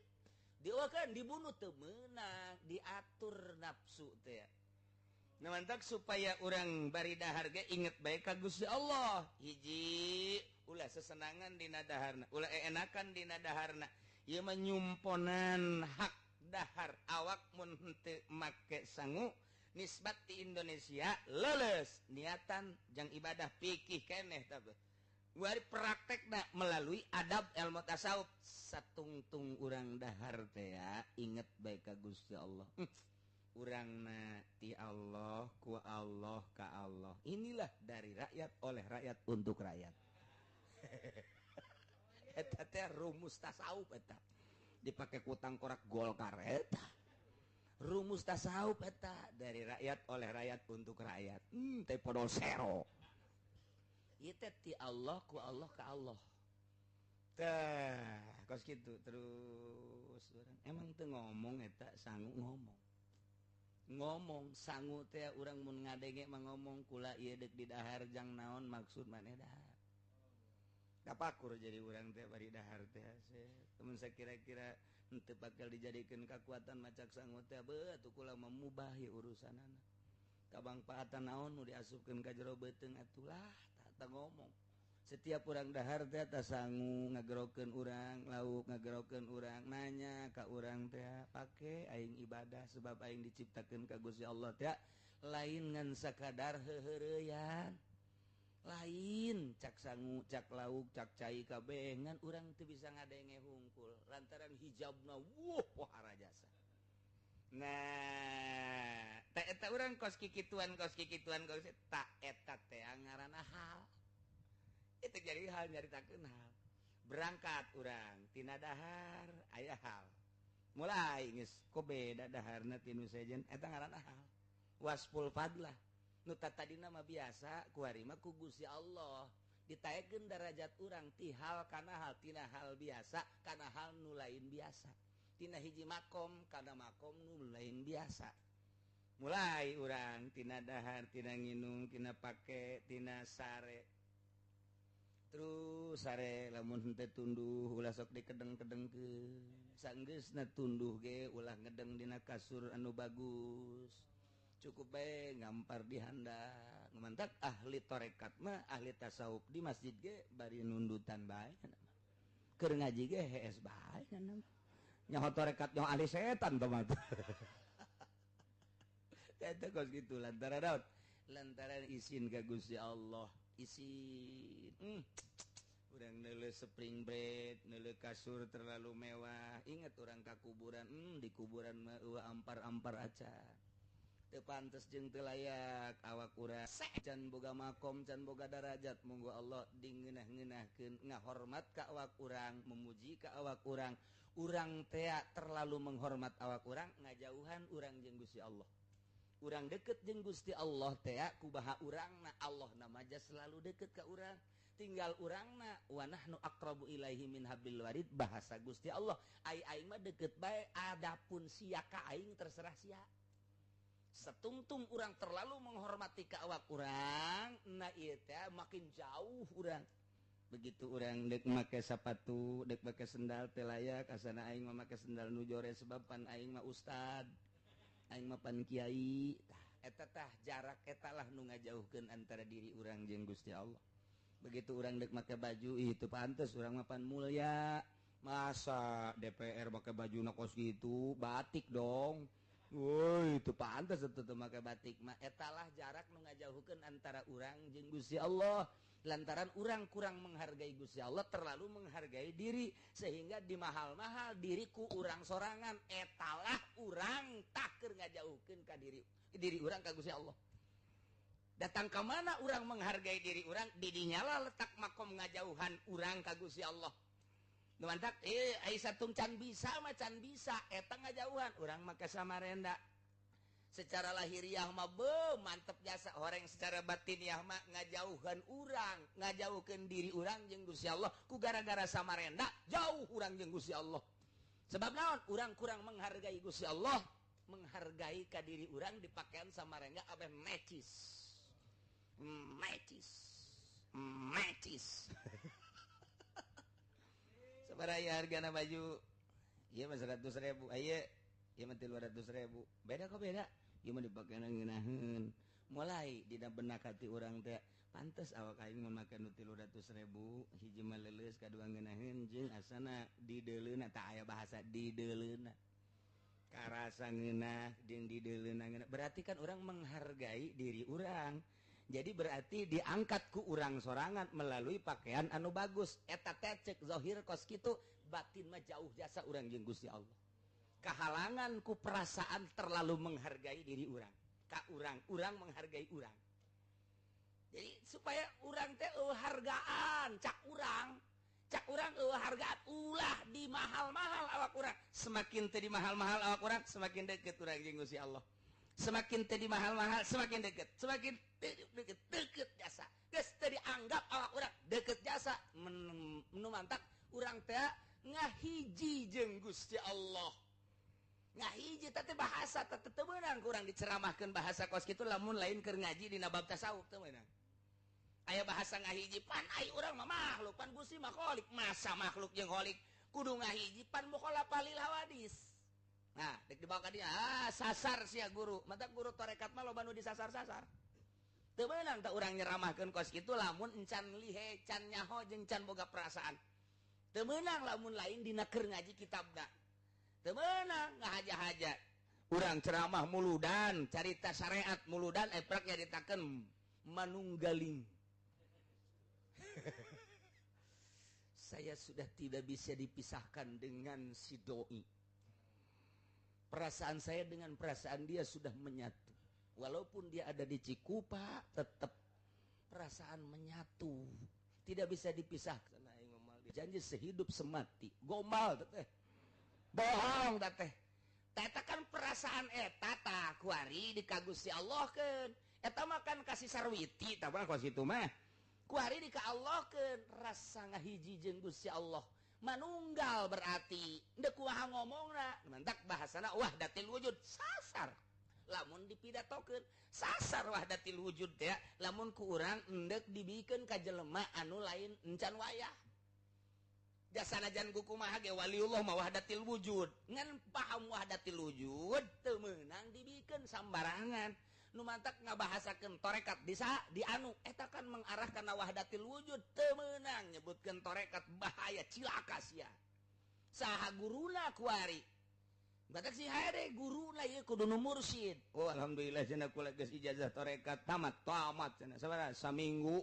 Dieueuhkeun dibunuh teu meunang, diatur nafsu teh. Nah, mantak supaya urang bari dahar ge inget bae ka Gusti Allah. Hiji, ulah sesenangan dina daharna, ulah eenakan dina daharna. Ieu mah nyumponan hak dahar awak mun henteu make sangu nisbat di Indonesia leuleus niatan jang ibadah pikih keneh tah. Wari praktekna melalui adab ilmu tasawuf satungtung urang dahar teh ya inget bae ka Gusti Allah. Urangna ti Allah ku Allah ka Allah. Inilah dari rakyat oleh rakyat untuk rakyat. Eta teh rumus tasawuf eta. Dipake ku tangkorak Golkar eta. Rumus tasawuf eta dari rakyat oleh rakyat untuk rakyat. Teh podol sero. Ieu teh ti Allah ku Allah ka Allah. Teh kos kitu terus urang emang teu ngomong eta sangu ngomong. Ngomong sangu teh urang mun ngadenge mah ngomong kula ieu deuk di dahar jang naon maksud maneh dahar. Kapakur jadi urang teh bari dahar teh temen sakira-kira henteu bakal dijadikeun kakuatan macak sangu teh beuh atuh kula mah mubah ieu urusanana. Kabangpaatan naon nu diasupkeun ka jero beuteung atulah tah ngomong. Setiap urang dahar teh tah sangu ngagerokeun urang, lauk ngagerokeun urang, nanya ka urang teh pake aing ibadah sebab aing diciptakeun ka Gusti Allah teh lain ngan sakadar heuheureyan. Lain cak sangu, cak lauk, cak cai kabeh ngan urang teu bisa ngadenge hungkul lantaran hijabna wuh pohara jasa. Nah, ta eta urang kos kikituan kos tak eta teh ngaranna hal. Itu jadi hal nyaritakeun hal. Berangkat urang tina dahar aya hal. Mulai geus kok beda daharna ti nu sejen eta ngaranna hal. Wasful fadlah. Nu tadina mah biasa kuari mah ku Gusti Allah. Ditaekeun darajat urang ti hal kana hal, tina hal biasa kana hal nu lain biasa. Tina hiji makom kana makom nu lain biasa. Mulai urang tina dahar, tina nginum, tina pake, tina sare. Terus sare lamun henteu tunduh ulah sok dikedeng-kedengkeun. Sanggeusna tunduh ge ulah ngedeng dina kasur anu bagus. Cukup bae ngampar di handap. Mantak ahli tarekat mah ahli tasawuf di masjid ge bari nundutan bae. Keur ngaji ge hees bae. Nyaho tarekat nyaho ahli setan teh mah. Eta kos kitu lantaran daun. Lantaran isin ka Gusti Allah. Isin. Urang neuleuh spring bed, neuleuh kasur terlalu mewah. Ingat urang ka kuburan, di kuburan mah eueuh ampar-ampar acan. Teu pantes jeung teu layak awak urang can boga makom, can boga darajat. Monggo Allah dingeunah-ngeunahkeun, ngahormat ka awak urang, memuji ka awak urang. Urang tea terlalu menghormat awak urang, ngajauhan urang jeung Gusti Allah. Urang deket jeung Gusti Allah tea kubaha urangna, Allah na maja selalu deket ka urang. Tinggal urangna wa nahnu aqrabu ilaihi min hablil warid, bahasa Gusti Allah. Ai aing mah deket bae, adapun sia ka aing terserah sia. Setungtung urang terlalu menghormati ka awak urang, na ieu teh makin jauh urang. Begitu urang dek make sepatu, dek make sendal teh layak, asana aing mah make sendal nu jore sebab pan aing mah ustad, aing mah pan kiai. Tah eta tah jarak eta lah nu ngajauhkeun antara diri urang jeung Gusti Allah. Begitu urang dek make baju, ih itu pantes urang mah pan mulia. Masa DPR make baju na kos gitu, batik dong. Woi, itu pantes tetep make batik mah. Etalah jarak nu ngajauhkeun antara urang jeung Gusti Allah. Lantaran urang kurang menghargai Gusti Allah, terlalu menghargai diri sehingga dimahal-mahal diriku urang sorangan. Etalah urang tak keur ngajauhkeun ka diri diri urang ka Gusti Allah. Datang ke mana urang menghargai diri urang, didinyalah letak makom ngajauhan urang ka Gusti Allah. Nu mantak ai satung can bisa mah can bisa, eta ngajauhan urang mah ka Samarenda. Secara lahiriah mah beuh mantep jasa, horeng secara batiniah mah ngajauhan urang, ngajauhkeun diri urang jeung Gusti Allah. Ku gara-gara Samarenda jauh urang jeung Gusti Allah. Sebab naon? Urang kurang menghargai Gusti Allah, menghargai ka diri urang dipakaian Samarenda abeh necis. Necis. Necis. Sabaraha hargana baju? Ieu mah 100.000. Aya ieu mah 300.000. Beda kok beda. Ieu mah dipakena ngeunaheun. Mulai dina benak hati urang teh pantes awak aing mah make nu 300.000, hiji mah leuleus, kadua ngeunaheun jeung asana dideuleuna, tah aya bahasa dideuleuna. Karasa ngeunah jeung dideuleuna ngeunah. Berarti kan urang menghargai diri urang. Jadi berarti diangkat ku urang sorangan melalui pakaian anu bagus. Eta teh cek zahir kos kitu, batin mah jauh jasa urang jeung Gusti Allah. Kahalangan ku perasaan terlalu menghargai diri urang. Ka urang, urang menghargai urang. Jadi supaya urang teh eueuh hargaan, cak urang eueuh hargaan, ulah di mahal-mahal awak urang. Semakin teh di mahal-mahal awak urang, semakin deket urang jeung Gusti Allah. Semakin teh di mahal-mahal, semakin deket, semakin deket, deket jasa. Geus teu dianggap awak urang deket jasa, nu mantak urang teh ngahiji jeung Gusti Allah. Ngahiji teh bahasa teh teu meunang ku urang diceramahkeun bahasa kos kitu lamun lain keur ngaji dina bab tasawuf teu meunang. Aya bahasa ngahiji pan ai urang mah makhluk, pan Gusti mah khalik, masa makhluk jeung khalik kudu ngahiji pan mukhalafah lil hawadis. Nah, dek dibawa ka dia, sasar sia guru. Mata guru tarekat mah loba nu disasar-sasar. Teu meunang teh urang nyeramahkeun kos kitu lamun encan lihe, can nyaho jeung can boga perasaan. Teu meunang lamun lain dina keur ngaji kitabna. Teu meunang ngahaja-haja. Urang ceramah muludan, carita syariat muludan eprak nyaritakeun manunggaling. Saya sudah tidak bisa dipisahkan dengan si doi. Perasaan saya dengan perasaan dia sudah menyatu. Walaupun dia ada di Cikupa, tetap perasaan menyatu. Tidak bisa dipisahkan. Janji sehidup semati. Gombal teteh. Bohong teteh. Eta kan perasaan eta tah kuari di ka Gusti Allah keun. Eta mah kan kasih sarwiti tah mah kos kitu mah. Kuari di ka Allah keun, rasa ngahiji jeung Gusti Allah. Manunggal berarti ndek kumaha ngomongna mantak bahasana wahdatil wujud sasar. Lamun dipidatokeun sasar wahdatil wujud teh lamun ku urang endek dibikeun ka jelema anu lain encan wayah. Jasanajan ku kumaha ge waliullah mah wahdatil wujud. Ngan paham wahdatil wujud teu meunang dibikeun sambarangan. Nu mantak ngabahasakeun tarekat bisa di anu eta kan mengarah kana wahdatil wujud teu meunang nyebutkeun tarekat bahaya cilaka sia. Saha guruna kuari? Batak si hade guruna ieu kudu nu mursyid. Oh alhamdulillah cenah kula geus ijazah tarekat tamat tamat cenah sabaraha saminggu.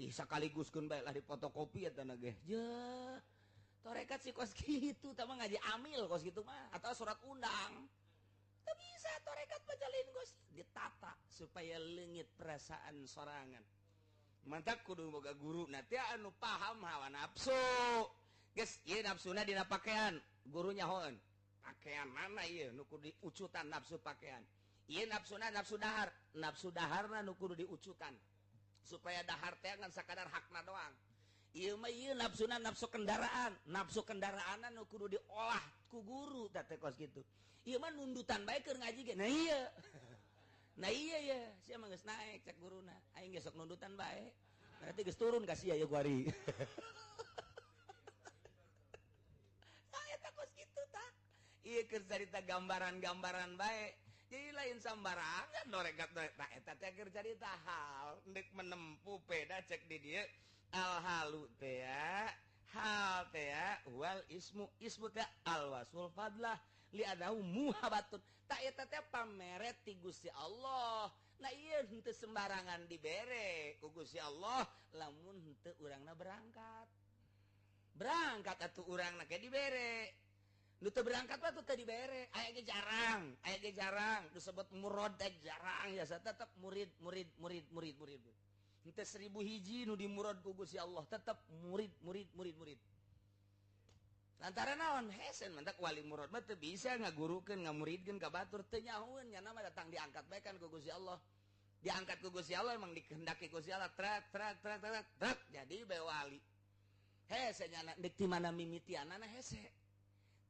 Ih sakaliguskeun bae lah dipotokopi eta na ge. Je. Torekat sih kos kitu, tah mah ngaji amil kos kitu mah atau surat undang. Teu bisa torekat baca lain kos ditata supaya leungit perasaan sorangan. Mantak kudu boga guru na teh anu paham hawa nafsu. Geus ieu nafsuna dina pakaian, guru nyahoeun. Pakaian mana ieu nu kudu diucutan nafsu pakaian. Ieu nafsuna nafsu dahar, nafsu daharna nu kudu diucutan. Supaya dahar teh ngan sakadar hakna doang. Ieu mah ieu nafsuna nafsu kendaraan, nafsu kendaraanna nu kudu diolah ku guru tah teh kos kitu. Ieu mah nundutan bae keur ngaji ge. Nah ieu. Nah iya ya, sia mah geus naek cek guruna. Aing ge sok nundutan bae. Berarti geus turun ka sia ye kuari. Tah eta kos kitu tah. Ieu keur carita gambaran-gambaran bae. Jadi lain sambarangan norekat nah eta teh keur carita hal ndek menempuh peda cek di dieu al halu teh hal teh wal ismu ismu teh al wasful fadlah li adahu muhabatun ta eta teh pamere ti Gusti Allah. Nah ieu henteu sembarangan dibere ku Gusti Allah lamun henteu urangna berangkat. Berangkat atuh urangna ke dibere. Nu teu berangkat mah teu dibere, aya ge jarang, aya ge jarang, disebut murad teh jarang ya tetep murid murid murid murid murid. Henteu 1000 hiji nu dimurad ku Gusti Allah, tetep murid murid murid murid. Lantaran naon hesen mantak wali murad mah teu bisa ngagurukeun ngamuridkeun ka batur teu nyahoeun nya mah datang diangkat bae kan ku Gusti Allah. Diangkat ku Gusti Allah emang dikehendaki Gusti Allah trak trak trak trak trak jadi bae wali. Hese nya deuk ti mana mimitianana hese.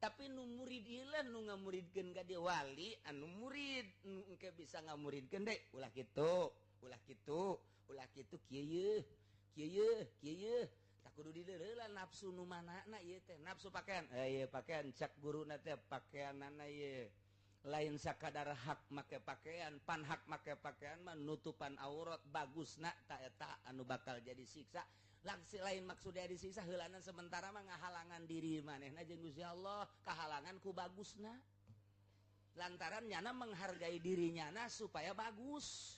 Tapi nu murid ieu lah nu ngamuridkeun ka dia wali anu murid nu engke bisa ngamuridkeun deui ulah kitu ulah kitu ulah kitu kieu yeuh kieu yeuh kieu yeuh tak kudu dileureulan nafsu nu manana ieu teh nafsu pakaian ieu pakaian cak guruna teh pakaianana ieu lain sakadar hak make pakaian pan hak make pakaian mah nutupan aurat bagusna ta eta anu bakal jadi siksa. Langsung lain maksudnya disiksa heulanan sementara mah ngahalangan diri manehna jeung Gusti Allah kahalangan ku bagusna lantaran nyana menghargai diri nyana supaya bagus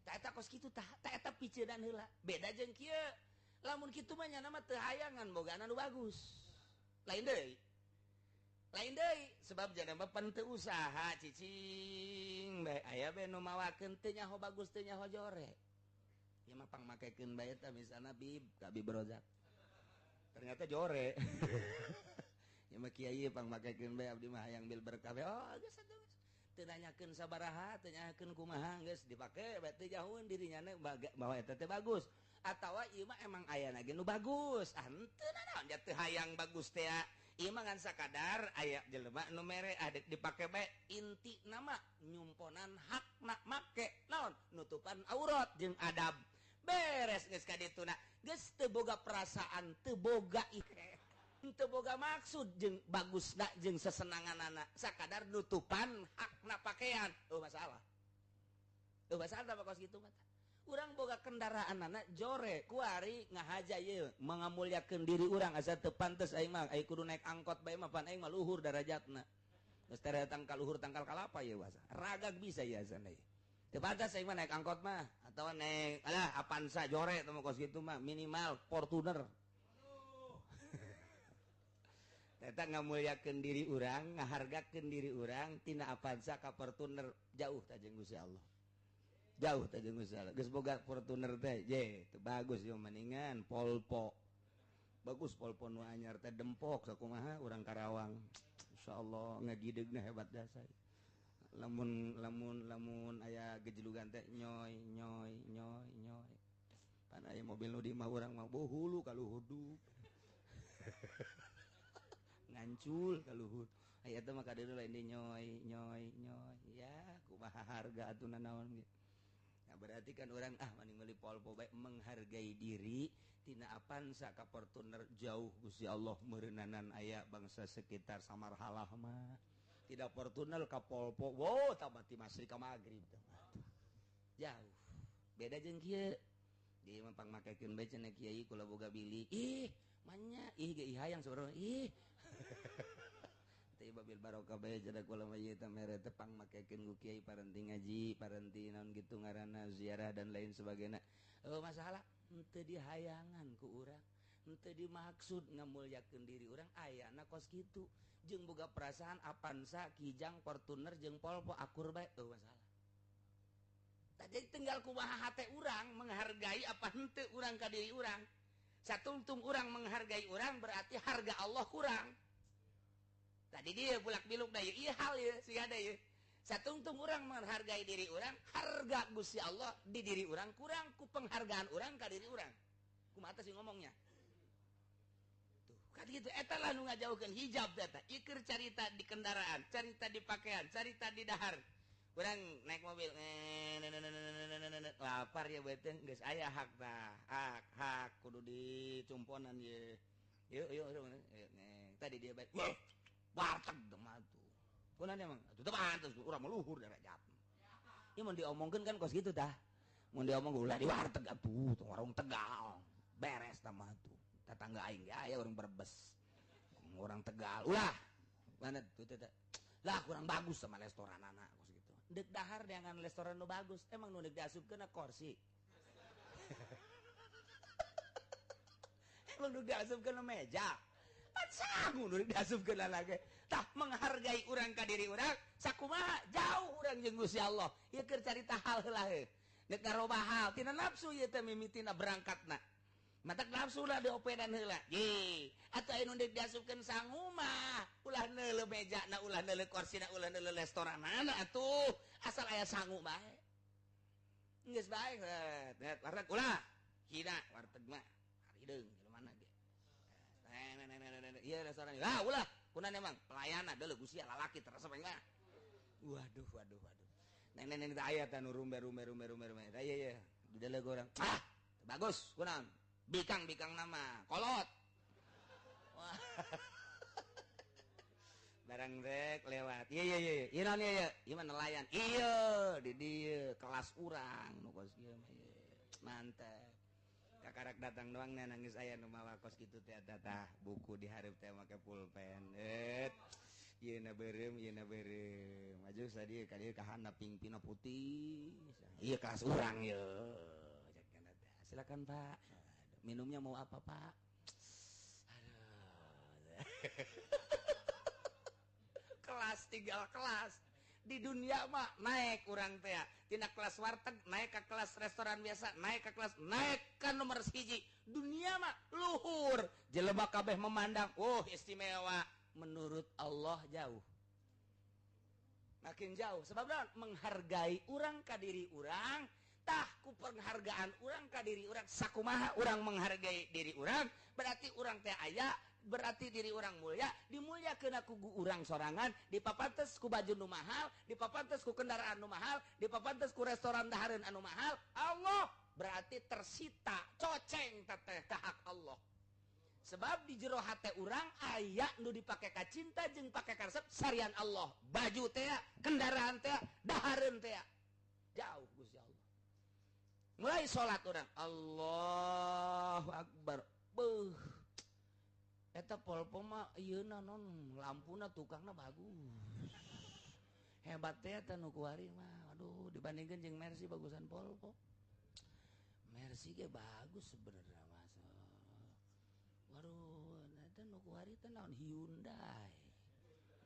ta eta kos kitu tah ta eta piceunan heula beda jeung kieu lamun kitu mah nyana mah teu hayangan bogana nu bagus lain deui sebab jana mah pan teu usaha cicing bae aya bae nu mawakeun teu nyaho bagus teu nyaho jore. Ya mah pang makekeun bae eta misalna bib ka bib rozak. Ternyata jore. Ya mah kiai pang makekeun bae abdi mah hayang bil berkah bae. Oh geus atuh geus. Teu nanyakeun sabaraha, teu nanyakeun kumaha geus dipake bae teu jauheun dirinya bahwa eta teh bagus. Atawa ieu mah emang ayana ge nu bagus. Ah henteu nanaon ja teu hayang bagus teh. Ieu mah ngan sakadar aya jelema nu mere ah dipake bae inti nama nyumponan hakna make naon nutupan aurat jeung adab. Beres geus ka dituna geus teu boga perasaan teu boga teu boga maksud jeung bagusna jeung sesenanganana sakadar nutupan hakna pakaian. Oh masalah. Oh masalah tah kos kitu mah. Urang boga kendaraanana jore kuari ngahaja ieu mengamulyakeun diri urang asa teu pantes aing mah aing kudu naik angkot bae mah pan aing mah luhur darajatna. Geus teh datang ka luhur tangkal kalapa ieu asa. Ragag bisa ieu asana ieu. Teu pantes aing mah naik angkot mah atawa naik alah Avanza jore teh mah kos kitu mah minimal Fortuner. Eta ngamulyakeun diri urang, ngahargakeun diri urang tina Avanza ka Fortuner jauh ta jeung Gusti Allah. Jauh teh jeung Gusti Allah. Geus boga Fortuner teh, je, teu bagus ieu mendingan Volvo. Bagus Volvo nu anyar teh dempok sakumaha urang Karawang. Insyaallah ngagideugna hebat dasar. Lamun lamun lamun aya gejelugan teh nyoy nyoy nyoy nyoy. Pan aya mobil nu di imah urang mah boh hulu ka luhur du. Ngancul ka luhur. Aya teh mah kadeuleu lain di nyoy nyoy nyoy. Ya kumaha harga atuh nanaon ge. Nah, berarti kan orang ah mending meuli Volvo bae menghargai diri tina Avanza ka Fortuner jauh Gusti Allah meureunnanan aya bangsa sekitar samarhalah mah. Tidak Fortuner ka Volvo, wow tambah ti masri ka magrib jauh. Beda jeung kieu. Di mah pangmakekeun bae cenah kiai kula boga bili. Ih, manya ih ge hayang saurang ih. Teh babil barokah bae cenah kula mah ieu teh mere teh pangmakekeun ku kiai parenti ngaji, parenti naon gitu ngaranna ziarah dan lain sebagainya. Oh masalah. Henteu dihayangan ku urang, henteu dimaksud ngamulyakeun diri urang ayana kos kitu. Jeung boga perasaan Avanza, Kijang, Fortuner jeung Volvo akur bae eueuh masalah. Tah jadi tinggal kumaha hate urang menghargai apa henteu urang ka diri urang. Satungtung urang menghargai urang berarti harga Allah kurang. Tadi dia bulak biluk da ieu hal ieu siga da ieu. Satungtung urang menghargai diri urang, harga Gusti Allah di diri urang kurang ku penghargaan urang ka diri urang. Kumaha teh sih ngomongnya? Tuh, kan gitu eta lah nu ngajauhkeun hijab eta. Ieu keur carita di kendaraan, carita di pakaian, carita di dahar. Urang naik mobil, lapar ya beuteung geus aya hak tah, hak hak kudu dicumponan ye. Yuk yuk yuk tadi dia baik. Warteg mah tuh. Kunaon emang? Tuh pantes urang meluhur derajat. Ieu mun diomongkeun kan kos kitu tah. Mun diomong ulah di warteg atuh, warung Tegal. Beres tah mah tuh. Tetangga aing ge aya urang Brebes. Orang Tegal. Ulah. Mana tuh teh. Lah kurang bagus sama restoran anak kos gitu. Dek dahar dengan restoran nu bagus, emang nu deuk diasupkeun kursi. Emang nu diasupkeun meja. Pan sangu nu diasupkeun lagi. Tah menghargai urang ka diri urang sakumaha jauh urang jeung Gusti Allah. Ieu keur carita hal heula heuh. Deuk ngarobah hal tina nafsu ieu teh mimitina berangkatna. Matak nafsu lah diopedan heula. Ye, atuh aya nu deuk diasupkeun sangu mah ulah neuleuh mejana, ulah neuleuh korsina, ulah neuleuh restoranana atuh. Asal aya sangu bae. Geus bae heuh, warteg ulah. Hina warteg mah harideung jelema mana ge. Iya restoran. Ah ulah, kunan emang pelayanan deuleuh gusia lalaki terasa mah. Waduh waduh waduh. Neng-neng teh aya teh nu rumbe rumbe rumbe rumbe rumbe. Tah ieu ieu di deuleuh urang. Ah, bagus kunan. Bikang-bikang nama kolot. Wah. Barang rek lewat. Iya iya iya. Ieu naon ieu? Ieu mah nelayan. Iya, di dieu kelas urang nu kos kieu mah ieu. Mantep. Kakarak datang doang nih nangis aya nu mawa kos kitu teh eta tah buku di hareup teh make pulpen. Et. Ieu na beureum, ieu na beureum. Maju sadieu ka dieu ka handap pingpina putih. Ieu kelas urang ieu. Cek kana teh. Silakan Pak. Minumnya mau apa Pak? Aduh. Kelas tinggal kelas. Di dunia mah naik urang teh. Tina kelas warteg naik ke kelas restoran biasa, naik ke kelas, naik ke nomor 1. Dunia mah luhur. Jelema kabeh memandang, oh istimewa. Menurut Allah jauh. Makin jauh. Sebab menghargai urang ka diri urang. Tah ku penghargaan urang ka diri urang sakumaha urang menghargai diri urang berarti urang teh aya, berarti diri urang mulia, dimulyakeun ku urang sorangan, dipapantes ku baju nu mahal, dipapantes ku kendaraan nu mahal, dipapantes ku restoran dahareun anu mahal. Allah berarti tersita coceng teteh ka hak Allah. Sebab di jero hate urang aya nu dipake ka cinta jeung pake karesep sarian Allah, baju teh, kendaraan teh, dahareun teh. Jauh Gusti Allah. Mulai sholat orang Allahu Akbar. Beuh. Eta Volvo mah ieuna non lampuna tukangna bagus. Hebat teh eta nu kuari mah. Aduh, dibandingkeun jeung Mercy bagusan Volvo. Mercy ge bagus sebenarnya mas. Waduh, eta nu kuari teh naon Hyundai.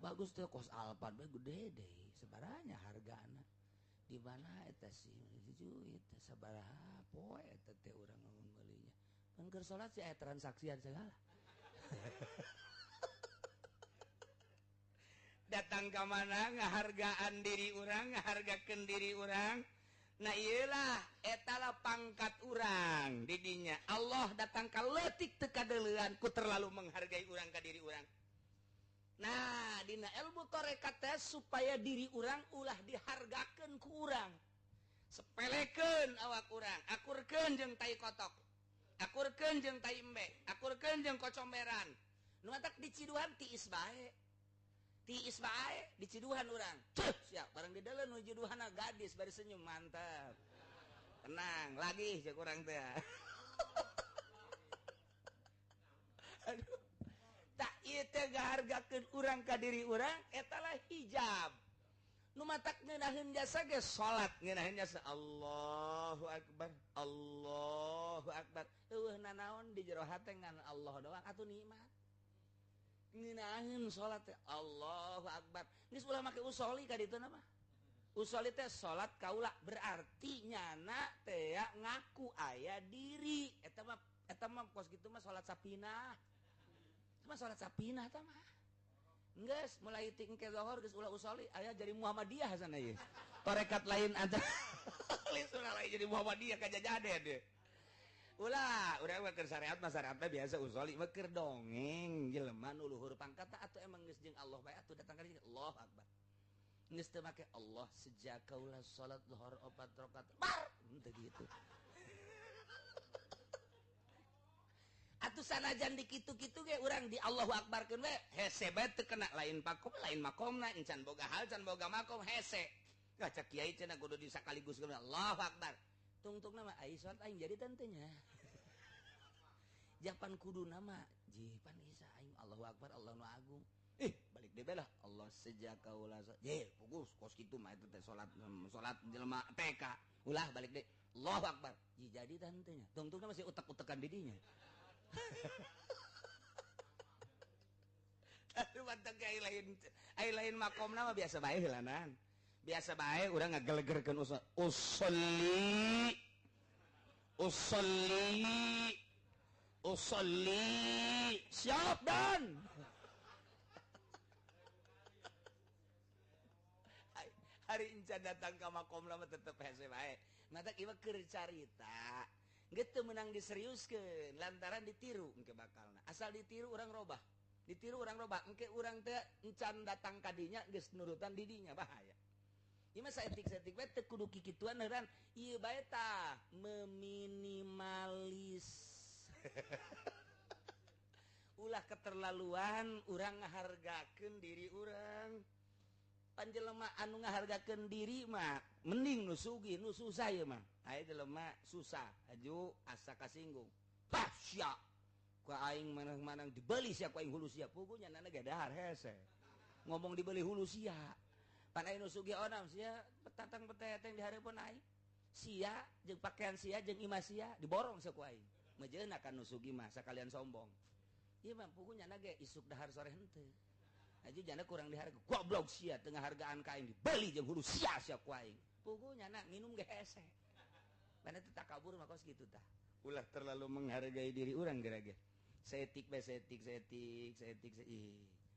Bagus teh kos Alphard bae gede deui sebaranya hargana. Di mana eta sih eta sabaraha poe eta teh urang ngomong belinya. Pan keur salat sih aya transaksian segala. Datang ka mana ngahargaan diri urang, ngahargakeun diri urang. Nah ieulah eta lah pangkat urang di dinya. Allah datang ka leutik teu kadeulean ku terlalu menghargai urang ka diri urang. Nah, dina ilmu tarekat teh supaya diri urang ulah dihargakeun ku urang. Sepelekeun awak urang, akurkeun jeung tai kotok. Akurkeun jeung tai embe, akurkeun jeung kocomberan. Nu matak diciduhan tiis bae. Tiis bae diciduhan urang. Ceuh, siap barang di dalam nu ciduhanna gadis bari senyum mantap. Tenang, lagi cek urang teh. Aduh. Tak ieu teh ngahargakeun urang ka diri urang eta lah hijab. Nu matak ngeunaheun jasa ge salat ngeunaheun jasa Allahu akbar. Allahu Allahu akbar. Eueuh nanaon di jero hate ngan Allah doang atuh nikmat. Ngeunaheun salat teh Allahu akbar. Geus ulah make usoli ka ditu mah. Usoli teh salat kaula berarti nyana teh ngaku aya diri. Eta mah kos kitu mah salat sapinah. Eta mah salat sapinah tah mah. Geus mulai ti engke zuhur geus ulah usoli aya jadi Muhammadiyah sana ieu. Tarekat lain aja. Lain lain jadi Muhammadiyah kajajade deh. Ulah, urang mah keur syariat mah syariat teh biasa usoli mah keur dongeng jelema nu luhur pangkat atuh emang geus jeung Allah bae atuh datang ka dieu Allahu akbar. Geus teu make Allah sejak kaula salat zuhur 4 rakaat. Bar, henteu kitu. Atuh sanajan di kitu-kitu ge urang di Allahu akbarkeun we hese bae teu kena lain pakom lain makomna encan boga hal can boga makom hese. Kaca kiai cenah kudu disakaligus Allahu akbar. Tungtungna mah ai salat aing jadi tentenya. Japan kudu nama jipan isa aing Allahu akbar Allah nu agung. Ih balik deui lah Allah sejak kaula ye fokus kos kitu mah eta teh salat salat jelema TK. Ulah balik deui Allahu akbar. Ji jadi tentenya. Tungtungna masih utek-utekan didinya. Tapi mantap ai lain makomna mah biasa bae heulanan. Biasa bae urang ngagelegerkeun usolli usolli usolli siap dan hari encan datang ka makomna mah tetep hese bae. Matak ieu keur carita gitu menang diseriuskeun lantaran ditiru engke bakalna. Asal ditiru urang robah. Ditiru urang robah engke urang teh encan datang kadinya geus nurutan didinya bahaya. Ieu mah saetik-saetik bae teu kudu kikituan heuran. Ieu bae tah meminimalis. Ulah keterlaluan urang ngahargakeun diri urang. Panjelema anu ngahargakeun diri mah mending nu sugih nu susah ieu mah. Aya jelema susah aju asa kasinggung. Pah sia. Ku aing manang-manang dibeli sia ku aing hulu sia. Puguh nya nana ge dahar hese. Ngomong dibeli hulu sia. Pan aing nu sugih onam sia petatang peteteng di hareupeun aing. Sia jeung pakaian sia jeung imah sia diborong sia ku aing. Mejeuna kan nu sugih mah sakalian sombong. Ieu mah puguh nya ge isuk dahar sore henteu. Aja jana kurang diharga goblok sia tengah hargaan ka aing dibeli jeung hulu sia sia ku aing. Puguh nya nginum ge hese. Mana teu takabur mah kos kitu tah. Ulah terlalu menghargai diri urang gerage. Setik bae setik setik setik ih.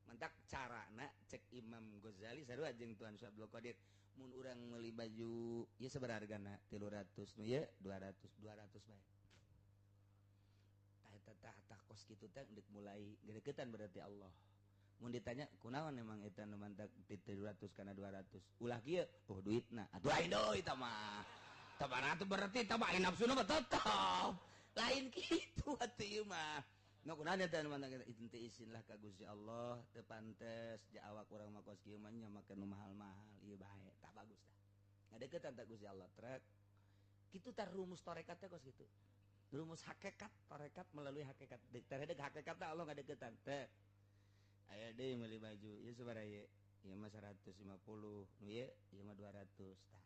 Mantak carana cek Imam Ghazali sarua jeung Tuan Syabdul Qadir mun urang meuli baju ieu sabaraha hargana 300 nu ieu 200 200 bae. Tah eta tah tah kos kitu teh deuk mulai gedeketan berarti Allah. Mun ditanya kunaon emang eta nu mantak 300 kana 200 ulah kieu oh duitna atuh lain deui eta mah. Tabara tuh berarti tabah nafsuna mah tetep lain kitu atuh ieu mah. Nu kunaon eta nu mantak itu teh isin lah ka Gusti Allah teu pantes ja awak urang mah kos kieu mah nya make nu mahal-mahal ieu bae tah bagus tah. Ngadeukeutan ta Gusti Allah trek. Kitu tah rumus tarekat teh kos kitu. Rumus hakikat tarekat melalui hakikat. Terhadap hakikat Allah ngadeukeutan teh. Aya deui meuli baju ieu sabaraha ieu? Ieu mah 150 nu ieu ieu mah 200 tah.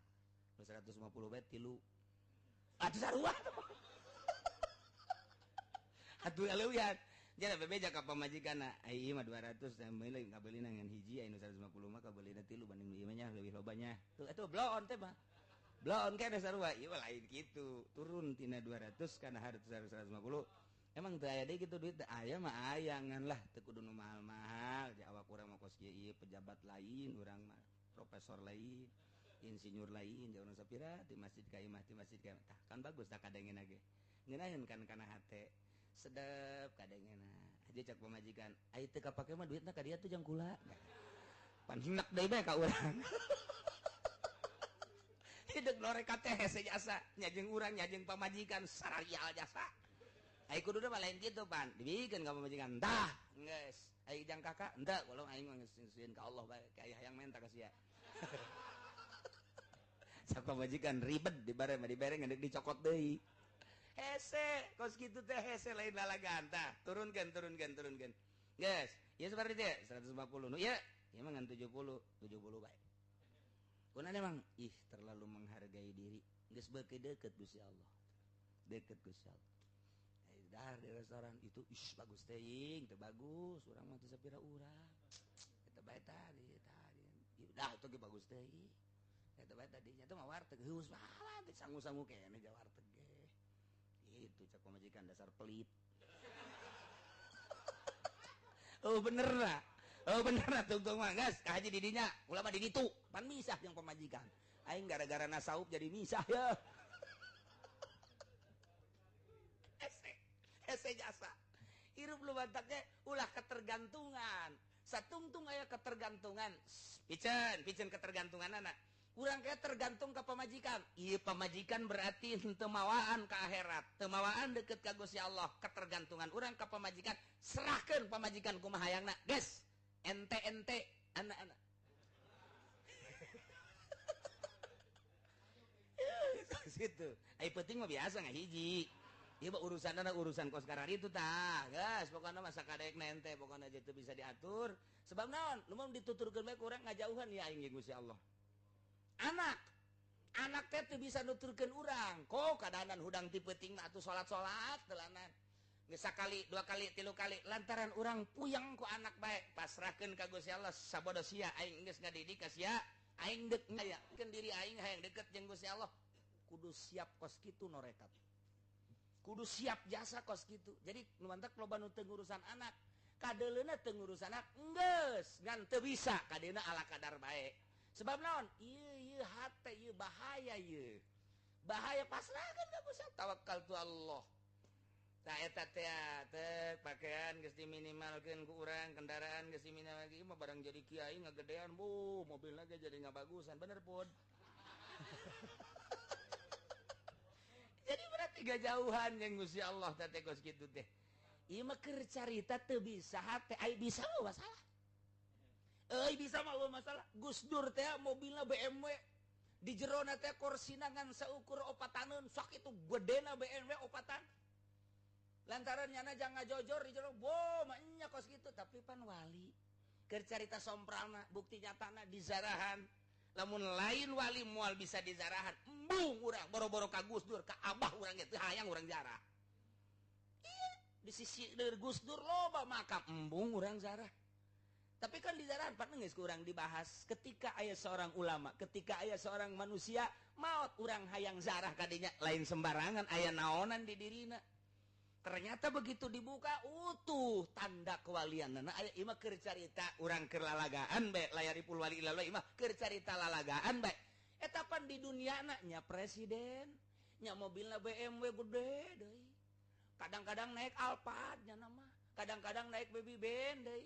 150 bae tilu. Atuh sarua. Atuh leuwihan. Jana bebeja ka pamajikanna, ai ieu mah 200 meuli kabeulina ngan hiji aya nu 150 mah kabeulina tilu banding ieu mah nya leuwih loba nya. Tuh atuh bloon teh mah. Bloon keneh sarua. Ieu mah lain kitu. Turun tina 200 kana 150. Emang teu aya deui kitu duit teh aya mah aya ngan lah teu kudu nu mahal-mahal. Ja awak urang mah kos kieu ieu pejabat lain urang mah profesor lain. Insinyur lain jauh sapira di masjid ka imah di masjid ka tah kan bagus tah kadengena ge ngeunaheun kan kana hate sedep kadengena aja cak pamajikan ai teu kapake mah duitna ka dia tuh jang kula pan hinak deui bae ka urang hideung norekat teh hese jasa nya jeung urang nya jeung pamajikan sararial jasa ai kuduna mah lain kitu pan dibikeun ka pamajikan tah geus ai jang kakak henteu kalau aing mah geus nyusuin ka Allah bae ka hayang menta ka sia. Siapa majikan ribet dibere mah dibere ngeundeuk dicokot deui. Hese kos kitu teh hese lain lalagan tah. Turunkeun turunkeun turunkeun. Geus, ieu sabaraha teh 150 nu ieu ieu mah ngan 70, 70 bae. Kunaon emang ih terlalu menghargai diri. Geus beuki deukeut Gusti Allah. Deket Gusti Allah. Dahar di restoran itu ih bagus teuing, teu bagus, urang mah teu sapira urang. Eta bae tadi tadi. Dah itu ge bagus teuing. Eta bae tadi nya teh mah warteg heus malah teh sangu-sangu keneh ja warteg ge. Itu cak pamajikan dasar pelit. Oh bener lah. Oh bener lah tungtung mah geus ka haji di dinya, ulah mah di ditu. Pan misah jeung pamajikan. Aing gara-gara nasaup jadi misah ya. Hese jasa. Hirup lu bataknya ulah ketergantungan. Satungtung aya ketergantungan. Piceun, piceun ketergantungan anak. Urang kayak tergantung ke pamajikan. Ieu pamajikan berarti henteu mawaan ka akhirat, teu mawaan deket ka Gusti Allah. Ketergantungan urang ka pamajikan, serahkeun pamajikan kumaha hayangna. Geus, ente-ente anak-anak. Situ. Ai penting mah biasa ngahiji. Ieu mah urusanna urusan kos karar itu tah. Geus, pokona mah sakadekna ente, pokona aja teu bisa diatur. Sebab naon? Lu mah dituturkeun bae ku urang ngajauhan ya aing jeung Gusti Allah. Anak teh teu bisa nuturkeun urang. Kok kadanan hudang ti peuting mah atuh salat-salat telanan. Geus sakali, dua kali, tilu kali lantaran urang puyeng ku anak bae. Pasrahkeun ka Gusti Allah sabodo sia aing geus ngadidik ka sia, aing deuk ngayakeun diri aing hayang deket jeung Gusti Allah. Kudu siap kos kitu norekat. Kudu siap jasa kos kitu. Jadi nu mantak loba nu teu ngurusan anak. Kadeuleuna teu ngurusan anak geus ngan teu bisa kadeuna ala kadar bae. Sebab naon? Ieu ieu hate ieu bahaya ieu. Bahaya pasrahkeun ka Gusti tawakal tu Allah. Tah eta teh teh pakaian geus diminimalkeun ku urang, kendaraan geus diminimalkeun ieu mah barang jadi kiai ngagedean bu, mobilna ge jadi ngabagusan bener pun. Jadi berarti gajauhan yang Gusti Allah teh kos kitu teh. Ieu mah keur carita teu bisa hate, ai bisa mah masalah. Euy bisa mah masalah. Gus Dur teh mobilna BMW di jerona teh korsina ngan saukur opataneun sok itu gedena BMW opatan. Lantaran nyana jangan ngajojor di jero bo mah nya kos kitu tapi pan wali. Keur carita sompralna bukti nyatana di zarahan. Lamun lain wali moal bisa dizarahan. Embung urang boro-boro ka Gus Dur ka abah urang ge teu hayang urang zarah. Ieu di sisi Gus Dur loba makam embung urang zarah. Tapi kan di zarahan pan geus ku urang dibahas ketika aya seorang ulama, ketika aya seorang manusia maot urang hayang zarah kadinya lain sembarangan aya naonan di dirina. Ternyata begitu dibuka utuh tanda kewalian. Nah aya ieu mah keur carita urang keur lalagaan bae layaripul wali illallah ieu mah keur carita lalagaan bae. Eta pan di duniana nya presiden, nya mobilna BMW gede deui. Kadang-kadang naik Alphard nya nama, kadang-kadang naik Baby Band deui.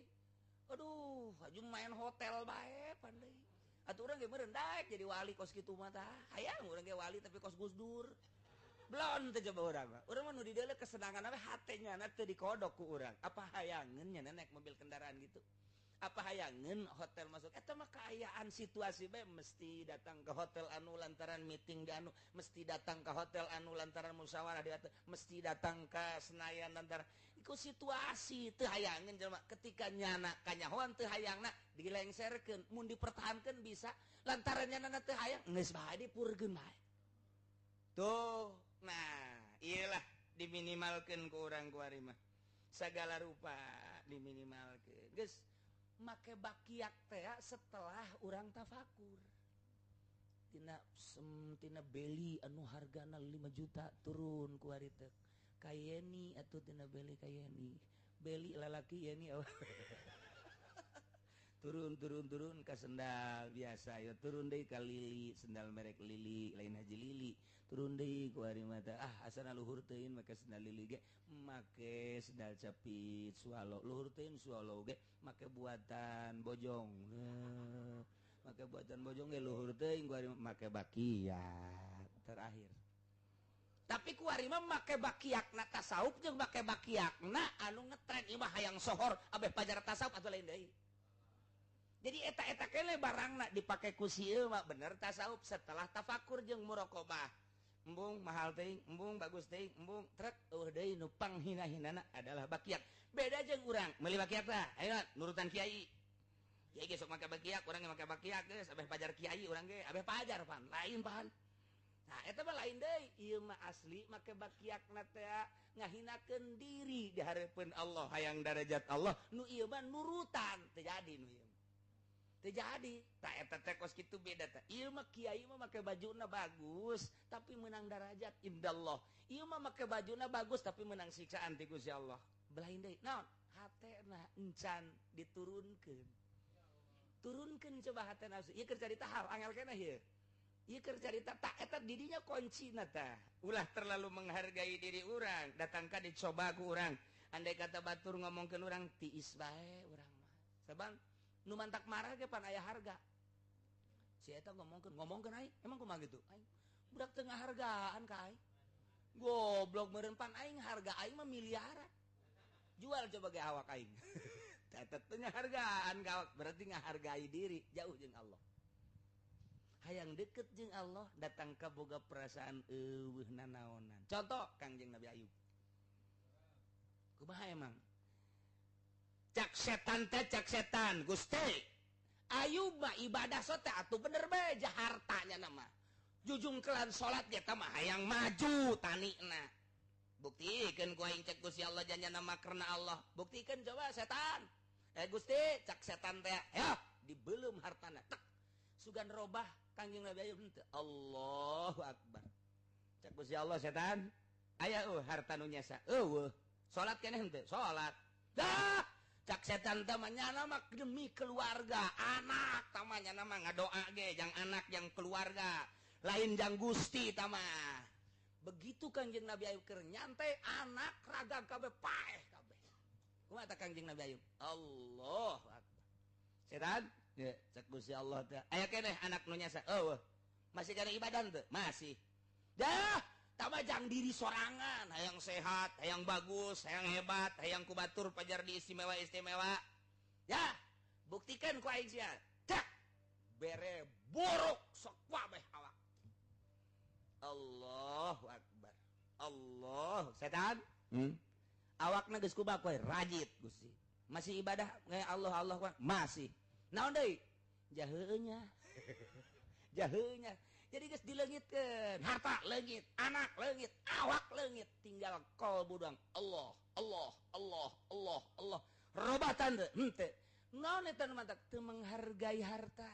Aduh, aju main hotel bae pan deui. Atuh urang ge meureun daek jadi wali kos kitu mah tah. Hayang urang ge wali tapi kos Gus Dur. Belum teu coba urang mah. Urang mah nu di deuleu kesenangan we hatenya na teu dikodok ku urang. Apa hayangeun nya naik mobil kendaraan gitu? Apa hayangeun hotel masuk? Eta mah kaayaan situasi bae mesti datang ke hotel anu lantaran meeting di anu, mesti datang ke hotel anu lantaran musyawarah di anu, mesti datang ke Senayan lantaran iku situasi teu hayangeun jelema. Ketika nyana kanyahoan teu hayangna dilengserkeun, mun dipertahankeun bisa lantaran nyana teu hayang geus bae dipurgeun bae. Tuh. Nah, iyalah diminimalkeun ku urang kuari mah. Sagala rupa diminimalkeun. Geus make bakiak teh setelah urang tafakur. Tina tina beli anu hargana 5 juta turun kuari teh. Kayeni atuh tina beli kayeni. Beli lalaki yeni. Turun turun turun ke sendal biasa ya turun deui ka Lili sendal merek Lili lain Haji Lili turun deui ku ari mata ah asana luhur teuing make sendal Lili ge make sendal capit swallow luhur teuing swallow ge make buatan bojong make buatan bojong ge luhur teuing ku ari make bakiak terakhir. Tapi ku ari mah make bakiakna tasawuf jeung make bakiakna anu ngetren ieu mah hayang sohor abeh pajar tasawuf atuh lain deui. Jadi eta-eta kele barangna dipake ku si ieu mah bener tasawuf setelah tafakur jeung muraqabah. Embung mahal teuing, embung bagus teuing, embung trek eueuh deui nu panghina-hinana adalah bakiak. Beda jeung urang meuli bakiak tah, ayo nurutan kiai. Kiai ge sok make bakiak, urang ge make bakiak geus abeh pajar kiai urang ge, abeh pajar pan, lain pan. Nah eta mah lain deui, ieu mah asli make bakiakna teh ngahinakeun diri di hareupeun Allah hayang darajat Allah, nu ieu mah nurutan teu jadi nu ieu. Teu jadi. Tah eta teh kos kitu beda teh. Ieu mah kiai mah make bajuna bagus tapi menang darajat indallah. Ieu mah make bajuna bagus tapi menang siksaan ti Gusti Allah. Belain deui. Naon? Hatena encan diturunkeun. Turunkeun coba hatena. Ieu keur carita hal angel keneh ieu. Ieu keur carita tak eta didinya kuncina tah. Ulah terlalu menghargai diri urang, datangka dicoba ku urang. Andai kata batur ngomongkeun urang tiis bae urang mah. Sabang nu mantak marah ge pan aya harga. Si eta ngomongkeun aing, emang kumaha gitu? Aing budak teu ngahargaan ka aing. Goblok meureun pan aing harga aing mah miliaran. Jual coba ge awak aing. Eta teu ngahargaan ka awak, berarti ngahargai diri jauh jeung Allah. Hayang deket jeung Allah datang ka boga perasaan eueuh nanaonan. Contoh Kangjeng Nabi Ayub. Kumaha emang? Cak setan teh cak setan, Gusti. Ayub mah ibadah sote atuh bener bae hartanya nama. Jujungkelan salat ge mah hayang maju tanina. Buktikeun ku aing cek Gusti Allah janjana mah karena Allah. Buktikeun coba setan. Gusti cak setan teh ya dibelum hartana. Tek. Sugan robah Kangjeng Nabi Ayub henteu. Allahu akbar. Cak Gusti Allah setan, aya harta nu nyesa. Eueuh. Salat keneh henteu? Salat. Dah, cak setan teh mah nyana mah demi keluarga, anak tah mah nyana mah ngadoa ge jang anak jang keluarga, lain jang Gusti tah mah. Begitu Kangjeng Nabi Ayub keur nyantai anak ragam kabeh paeh kabeh. Kumaha tah Kangjeng Nabi Ayub? Allahu akbar. Setan, ya, cek Gusti Allah teh. Aya keneh anak nu nyasa. Eueuh. Masih kana ibadah teu? Masih. Dah, tambah jang diri sorangan, hayang sehat, hayang bagus, hayang hebat, hayang kubatur pajar di istimewa-istimewa. Ya, buktikan ku aing sia. Cak. Bere buruk sok kabeh awak. Allahu akbar. Allah, setan. Awakna geus kumaha kowe rajit Gusti. Masih ibadah nge Allah Allah masih. Naon deui? Jaheunya. Jaheunya. Jadi geus dileungitkeun, harta leungit, anak leungit, awak leungit, tinggal qalbu doang. Allah, Allah, Allah, Allah, Allah. Robatan teu? Henteu. Naon eta nu mantak teu menghargai harta.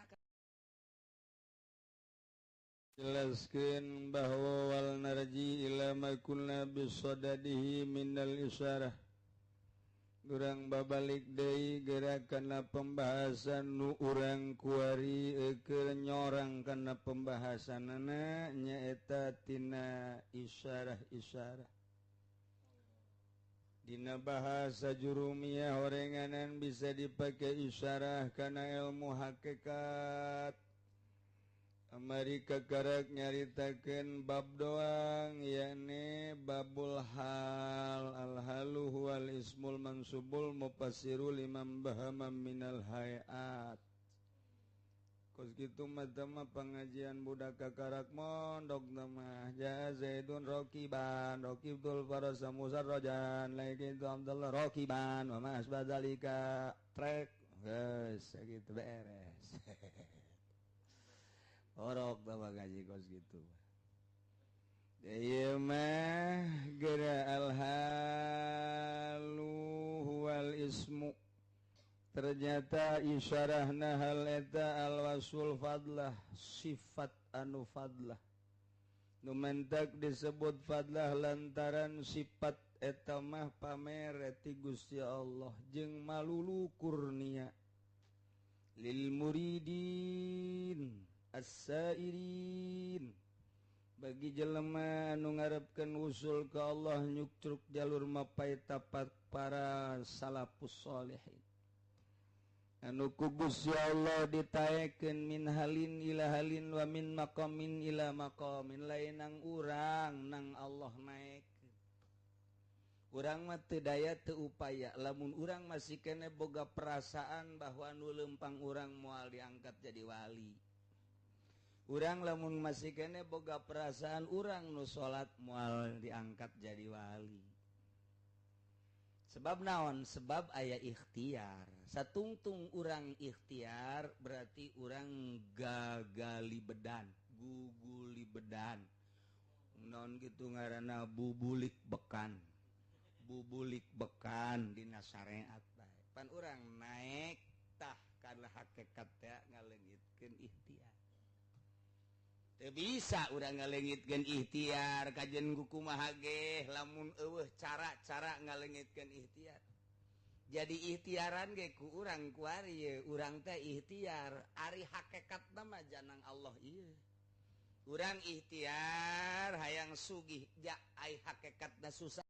Jelaskeun bahwa wal narji ila ma kunna bisadadihi minal isyarah. Urang babalik deui geura kana pembahasan nu urang kuari keur nyorang kana pembahasanana nyaeta tina isyarah-isyarah. Dina bahasa jurumiyah horenganan bisa dipake isyarah kana ilmu hakikat. Amerika karak nyaritakeun bab doang yakni babul hal al-halu huwal ismul mansubul mufassiru liman bahama minal hayat. Kos kitu mah pengajian budak kakarak mondok mah ja Zaidun rokiban rokibul farasa musarrajan lain itu Abdullah rokiban wa ma asbadzalika trek geus sakitu beres. Orok bawa gaji kos gitu. Ieu mah geura al-halu wal ismu. Ternyata isyarahna hal eta al-wasul fadlah, sifat anu fadlah. Nu mentak disebut fadlah lantaran sifat eta mah pamer ti Gusti Allah jeung malulu kurnia lil muridin as-sairin bagi jelema anu ngarepkeun usul ka Allah nyuktruk jalur mapai tapat para salafus solehin anu ku Gusti Allah ditaekeun min halin ila halin wa min maqamin ila maqamin lain nang urang nang Allah naekkeun. Urang mah teu daya teu upaya lamun urang masih kene boga perasaan bahwa nu leumpang urang moal diangkat jadi wali. Urang lamun masih kene boga perasaan urang nu salat moal diangkat jadi wali. Sebab naon? Sebab aya ikhtiar. Satungtung urang ikhtiar berarti urang gagali bedan, guguli bedan. Non gitu ngaranna bubulik bekan, bubulik bekan dina syariat bae. Pan urang naik tah kana hakikat teh ngalengitkeun ikhtiar. Teu bisa urang ngalengitkeun ikhtiar kajen kumaha ge lamun eueuh cara-cara ngalengitkeun ikhtiar. Jadi ikhtiaran ge ku urang kuari ye, urang teh ikhtiar ari hakikatna mah janang Allah ieu. Urang ikhtiar hayang sugih ja ai hakikatna susah.